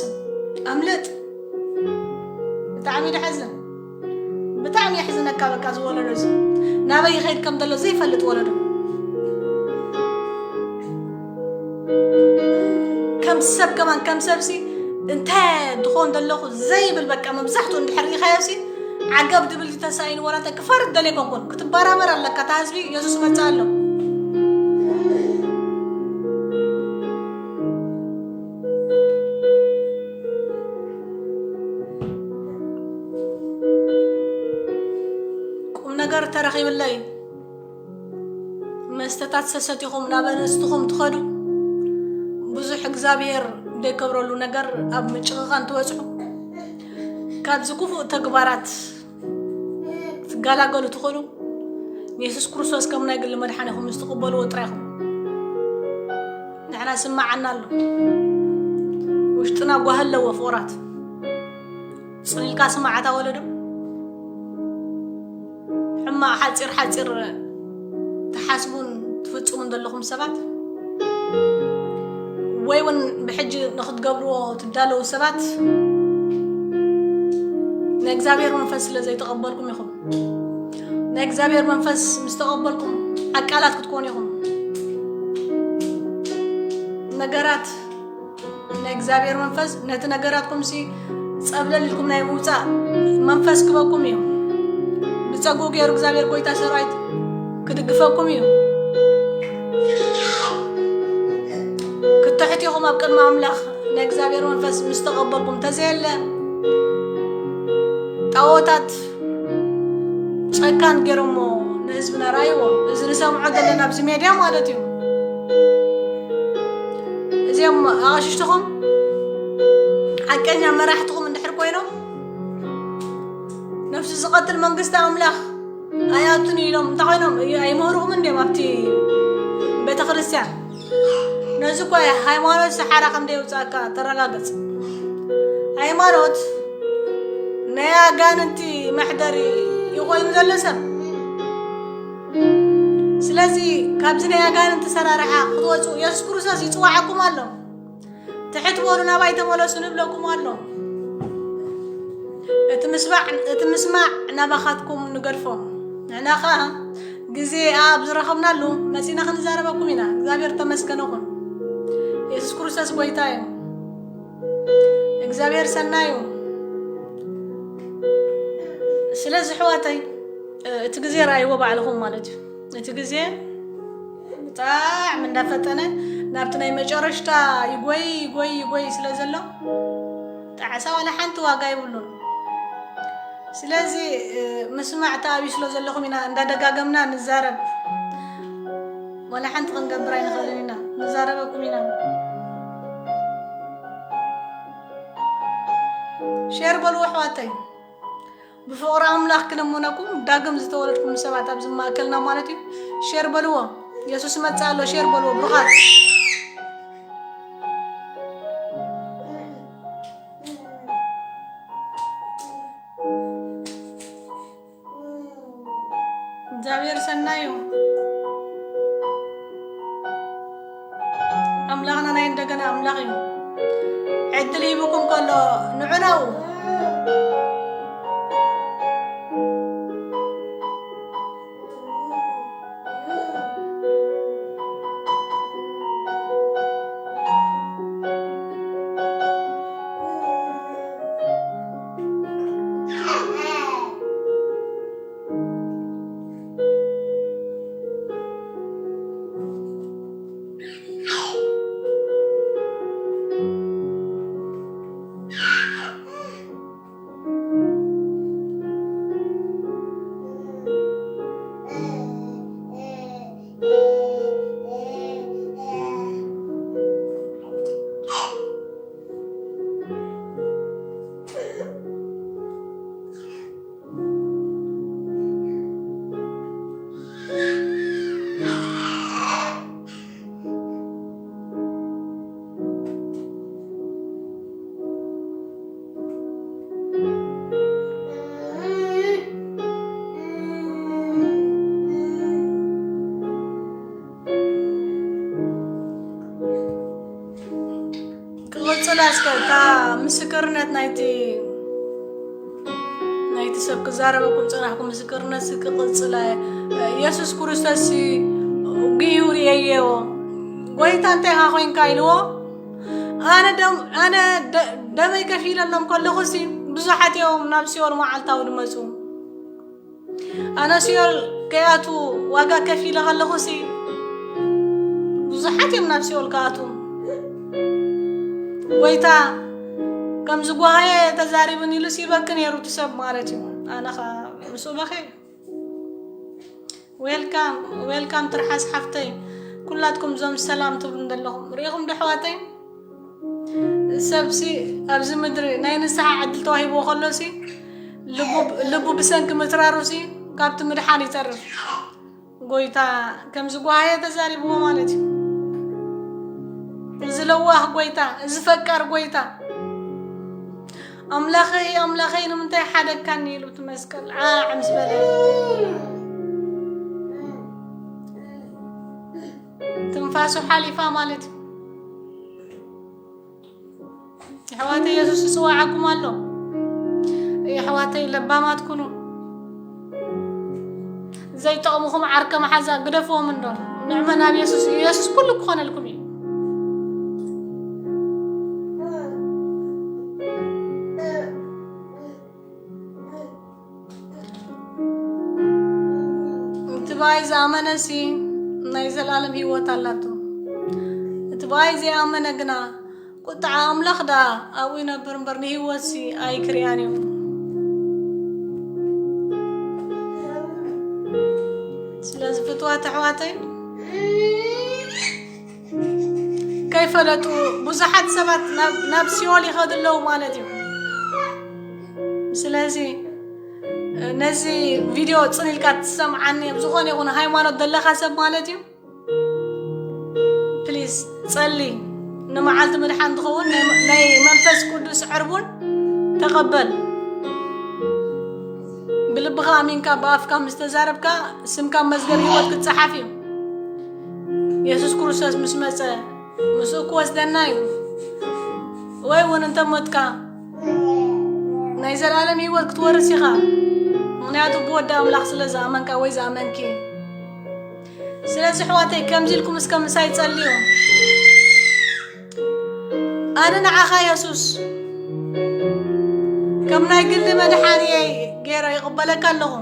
ኣምልጥ። ብጣዕሚ ደሐዝን፣ ብጣዕሚ የሕዝነካ። በቃ ዝወለዶ እዚ ናበይ ይኸይድ ከም ዘሎ ዘይፈልጥ ወለዶ። ከም ሰብ ከማን ከም ሰብሲ እንታይ ድኾን ዘለኹ ዘይብል በቃ መብዛሕትኡ እንድሕር ሪኻዮሲ ዓገብ ድብል ተሳኢኑ ወላ እንታይ ክፈርድ ደልየ ኮንኩን። ክትበራበር ኣለካ። እታ ህዝቢ የሱስ መጽእ ኣሎ። ቁም ነገር ተረኺብለይ። መስተታት ሰሰቲኹም ናብ ኣንስትኹም ትኸዱ። ብዙሕ እግዚኣብሔር ዘይከብረሉ ነገር ኣብ ምጭቕቓን ትበጽሑ፣ ካብዚ ክፉእ ተግባራት ክትገላገሉ ትኽእሉ፣ ንየሱስ ክርስቶስ ከም ናይ ግሊ መድሓኒኹም ምስ ትቕበልዎ ጥራይ ኢኹም። ንሕና ስምዓና ኣሎ። ውሽጥና ጓሂ ኣለዎ ፍቑራት። ጽን ኢልካ ስማዕ እታ ወለዶ። ሕማቕ ሓጺር ሓጺር ትሓስቡን ትፍጽሙን ዘለኹም ሰባት፣ ወይ እውን ብሕጂ ንኽትገብርዎ ትዳለዉ ሰባት፣ ናይ እግዚኣብሔር መንፈስ ስለ ዘይተቐበልኩም ኢኹም። ናይ እግዚኣብሔር መንፈስ ምስ ተቐበልኩም ዓቃላት ክትኮኑ ኢኹም። ነገራት ናይ እግዚኣብሔር መንፈስ ነቲ ነገራትኩም ሲ ጸብለል ኢልኩም ናይ ምውጻእ መንፈስ ክበኩም እዩ። ብጸጉ ገይሩ እግዚኣብሔር ጎይታ ሰራዊት ክድግፈኩም እዩ። ክትሕት ኢኹም ኣብ ቅድሚ ኣምላኽ ናይ እግዚኣብሔር መንፈስ ምስ ተቐበልኩም። ተዘየለ ጣዖታት ጨካን ገይሮሞ ንህዝብና ረኣይዎ። እዚ ንሰምዖ ዘለና ኣብዚ ሜድያ ማለት እዩ። እዚኦም ኣቕሽሽትኹም ሓቀኛ መራሕትኹም እንድሕር ኮይኖም ነፍሲ ዝቐትል መንግስቲ ኣምላኽ ኣይኣቱን ኢሎም እንታይ ኮይኖም እዩ? ኣይምህርኹምን ድዮም ኣብቲ ቤተ ክርስቲያን? ነዚ እኮ ሃይማኖት ሰሓራ ከም ደየውጻእካ ተረጋገጽ። ሃይማኖት ናይ ኣጋንንቲ መሕደሪ እዩ ኮይኑ ዘሎ ሰብ። ስለዚ ካብዚ ናይ ኣጋንንቲ ሰራርሓ ክትወጹ የሱስ ክርስቶስ ይጽዋዓኩም ኣሎ። ትሕት በሉ ናባይ ተመለሱ ንብለኩም ኣሎ። እቲ ምስማዕ እቲ ምስማዕ ናባኻትኩም ንገድፎ። ንሕና ኸኣ ግዜ ኣብ ዝረኸብናሉ መጺና ክንዛረበኩም ኢና። እግዚኣብሔር ተመስገነ ኩን። የሱስ ክርስቶስ ጎይታ እዩ። እግዚኣብሔር ሰናይ እዩ። ስለዚ ኣሕዋተይ እቲ ግዜ ረኣይዎ ባዕልኹም ማለት እዩ። እቲ ግዜ ብጣዕሚ እንዳፈጠነ ናብቲ ናይ መጨረሽታ ይጎይ ይጎይ ይጎይ ስለ ዘሎ ጣዕሳ ዋላ ሓንቲ ዋጋ የብሉን። ስለዚ ምስማዕ ተኣብዩ ስለ ዘለኹም ኢና እንዳደጋገምና ንዛረብ። ዋላ ሓንቲ ክንገብር ኣይንኽእልን ኢና፣ ንዛረበኩም ኢና። ሼር በልዎ ኣሕዋተይ። ብፍቕሪ ኣምላኽ ክልምነኩም ዳግም ዝተወለድኩም ሰባት ኣብዚ ማእከልና ማለት እዩ። ሼር በልዎ። የሱስ ይመጽእ ኣሎ። ሼር በልዎ ብሩኻት። እግዚኣብሔር ሰናይ እዩ። ኣምላኽና ናይ እንደገና ኣምላኽ እዩ። ዕድል ሂቡኩም ከሎ ንዑ ናብኡ። ክቕጽላ እስከ እታ ምስክርነት ናይቲ ናይቲ ሰብ ክዛረበኩም ጸናሕኩ ምስክርነት ክቕጽላ። የሱስ ክርስቶስ ግዩ ርእየዮ፣ ጎይታ እንታይ ኢኻ ኮይንካ ኢልዎ። ኣነ ደም ኣነ ደመይ ከፊለሎም ከለኹ ሲ ብዙሓት እዮም ናብ ሲኦል መዓልታዊ ዝመጹ። ኣነ ሲኦል ከይኣቱ ዋጋ ከፊለ ከለኹ ሲ ብዙሓት እዮም ናብ ሲኦል ክኣቱ። ጎይታ ከም ዝጓሃየ ተዛሪብን ኢሉ ሲበክ ነይሩ እቲ ሰብ ማለት እዩ። ኣነ ኸ ምስኡ በኸ። ዌልካም ዌልካም ትርሓስ ሓፍተይ። ኩላትኩም ዞም ሰላም ትብሉ ዘለኹም ርኢኹም ዶ ኣሕዋተይ? ሰብሲ ኣብዚ ምድሪ ናይ ንስሓ ዕድል ተዋሂብዎ ከሎሲ ልቡ ብሰንኪ ምትራሩሲ ካብቲ ምድሓን ይተርፍ። ጎይታ ከምዚ ጓሃየ ተዛሪብዎ ማለት እዩ። እዚ ለዋህ ጎይታ፣ እዚ ፈቃር ጎይታ፣ ኣምላኸይ ኣምላኸይ ንምንታይ ሓደግካኒ ኢሉ እቲ መስቀል ዓዕ ምስ በለ ትንፋሱ ሓሊፋ ማለት እዩ። የሕዋተይ የሱስ ይጽዋዓኩም ኣሎ። የሕዋተይ ለባማት ኩኑ። ዘይጠቕሙኹም ዓርከ መሓዛ ግደፍዎም እንዶ። ንዕመ ናብ የሱስ፣ የሱስ ኩሉ ክኾነልኩም እዩ። እቲ ብኣይ ዝኣመነሲ ናይ ዘላለም ህይወት ኣላቶ። እቲ ብኣይ ዘይኣመነ ግና ቁጥዓ ኣምላኽ ደኣ ኣብኡ ይነብር እምበር ንህይወትሲ ኣይክርያን እዩ። ስለዚ ፍትዋት ኣሕዋተይ ከይፈለጡ ብዙሓት ሰባት ናብ ሲኦል ይኸዱ ኣለዉ ማለት እዩ። ስለዚ ነዚ ቪድዮ ጽን ኢልካ ትሰምዓኒ ኣብ ዝኾነ ይኹን ሃይማኖት ዘለካ ሰብ ማለት እዩ። ፕሊዝ ጸሊ፣ ንመዓልቲ ምድሓን ትኸውን ናይ መንፈስ ቅዱስ ዕርቡን ተቐበል። ብልብኻ ኣሚንካ ብኣፍካ ምስ ተዛረብካ ስምካ መዝገብ ህይወት ክጸሓፍ እዩ። የሱስ ክርስቶስ ምስ መጸ ምስኡ ክወስደና እዩ። ወይ እውን እንተ ሞትካ ናይ ዘላለም ህይወት ክትወርስ ኢኻ። ምኽንያቱ ብወዲ ኣምላኽ ስለ ዝኣመንካ ወይ ዝኣመንኪ። ስለዚ ኣሕዋተይ ከምዚ ኢልኩም እስከ ምሳይ ጸልዩ። ኣነ ንዓኻ የሱስ ከም ናይ ግሊ መድሓንየይ ገይረ ይቕበለካ ኣለኹ።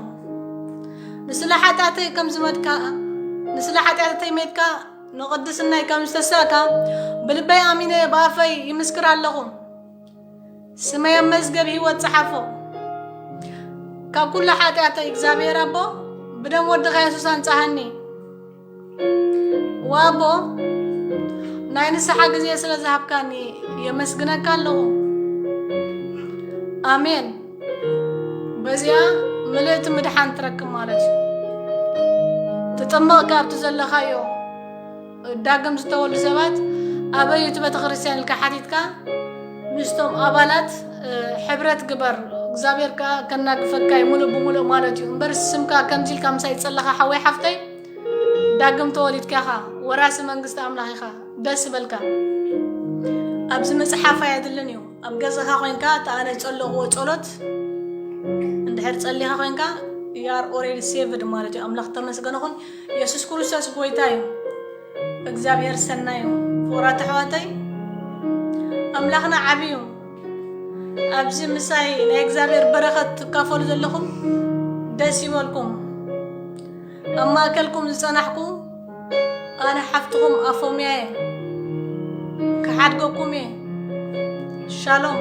ንስለ ሓጢኣተይ ከም ዝመትካ፣ ንስለ ሓጢኣተይ ሜትካ፣ ንቕድስናይ ከም ዝተሳእካ ብልበይ ኣሚነ ብኣፈይ ይምስክር ኣለኹ። ስመይ ኣብ መዝገብ ህይወት ጸሓፎ። ካብ ኩሉ ሓጢኣተይ እግዚኣብሔር ኣቦ ብደም ወድኻ የሱስ ኣንጻሃኒ። ዋቦ ናይ ንስሓ ግዜ ስለ ዝሃብካኒ የመስግነካ ኣለኹ። ኣሜን። በዚኣ ምልእቲ ምድሓን ትረክብ ማለት እዩ። ትጥመቕ ካብቲ ዘለኻዮ ዳግም ዝተወልዱ ሰባት ኣበይ እቲ ቤተክርስትያን ኢልካ ሓቲትካ ምስቶም ኣባላት ሕብረት ግበር። እግዚኣብሔር ከኣ ከናግፈካ እዩ ሙሉእ ብሙሉእ ማለት እዩ። እምበር ስምካ ከምዚ ኢልካ ምሳይ ጸለኻ ሓወይ ሓፍተይ ዳግም ተወሊድካ ኢኻ፣ ወራሲ መንግስቲ ኣምላኽ ኢኻ። ደስ ይበልካ። ኣብዚ ምጽሓፍ ኣየድልን እዩ። ኣብ ገዛኻ ኮይንካ እቲ ኣነ ዝጸለኽዎ ጸሎት እንድሕር ጸሊኻ ኮይንካ you are already saved ማለት እዩ። ኣምላኽ ተመስገነ ኹን። የሱስ ክርስቶስ ጎይታ እዩ። እግዚኣብሔር ሰናይ እዩ። ፍቑራት ኣሕዋተይ ኣምላኽና ዓቢ እዩ። ኣብዚ ምሳይ ናይ እግዚኣብሔር በረኸት ትካፈሉ ዘለኹም ደስ ይበልኩም። ኣብ ማእከልኩም ዝጸናሕኩ ኣነ ሓፍትኹም ኣፎምያ እየ። ክሓድገኩም እየ። ሻሎም።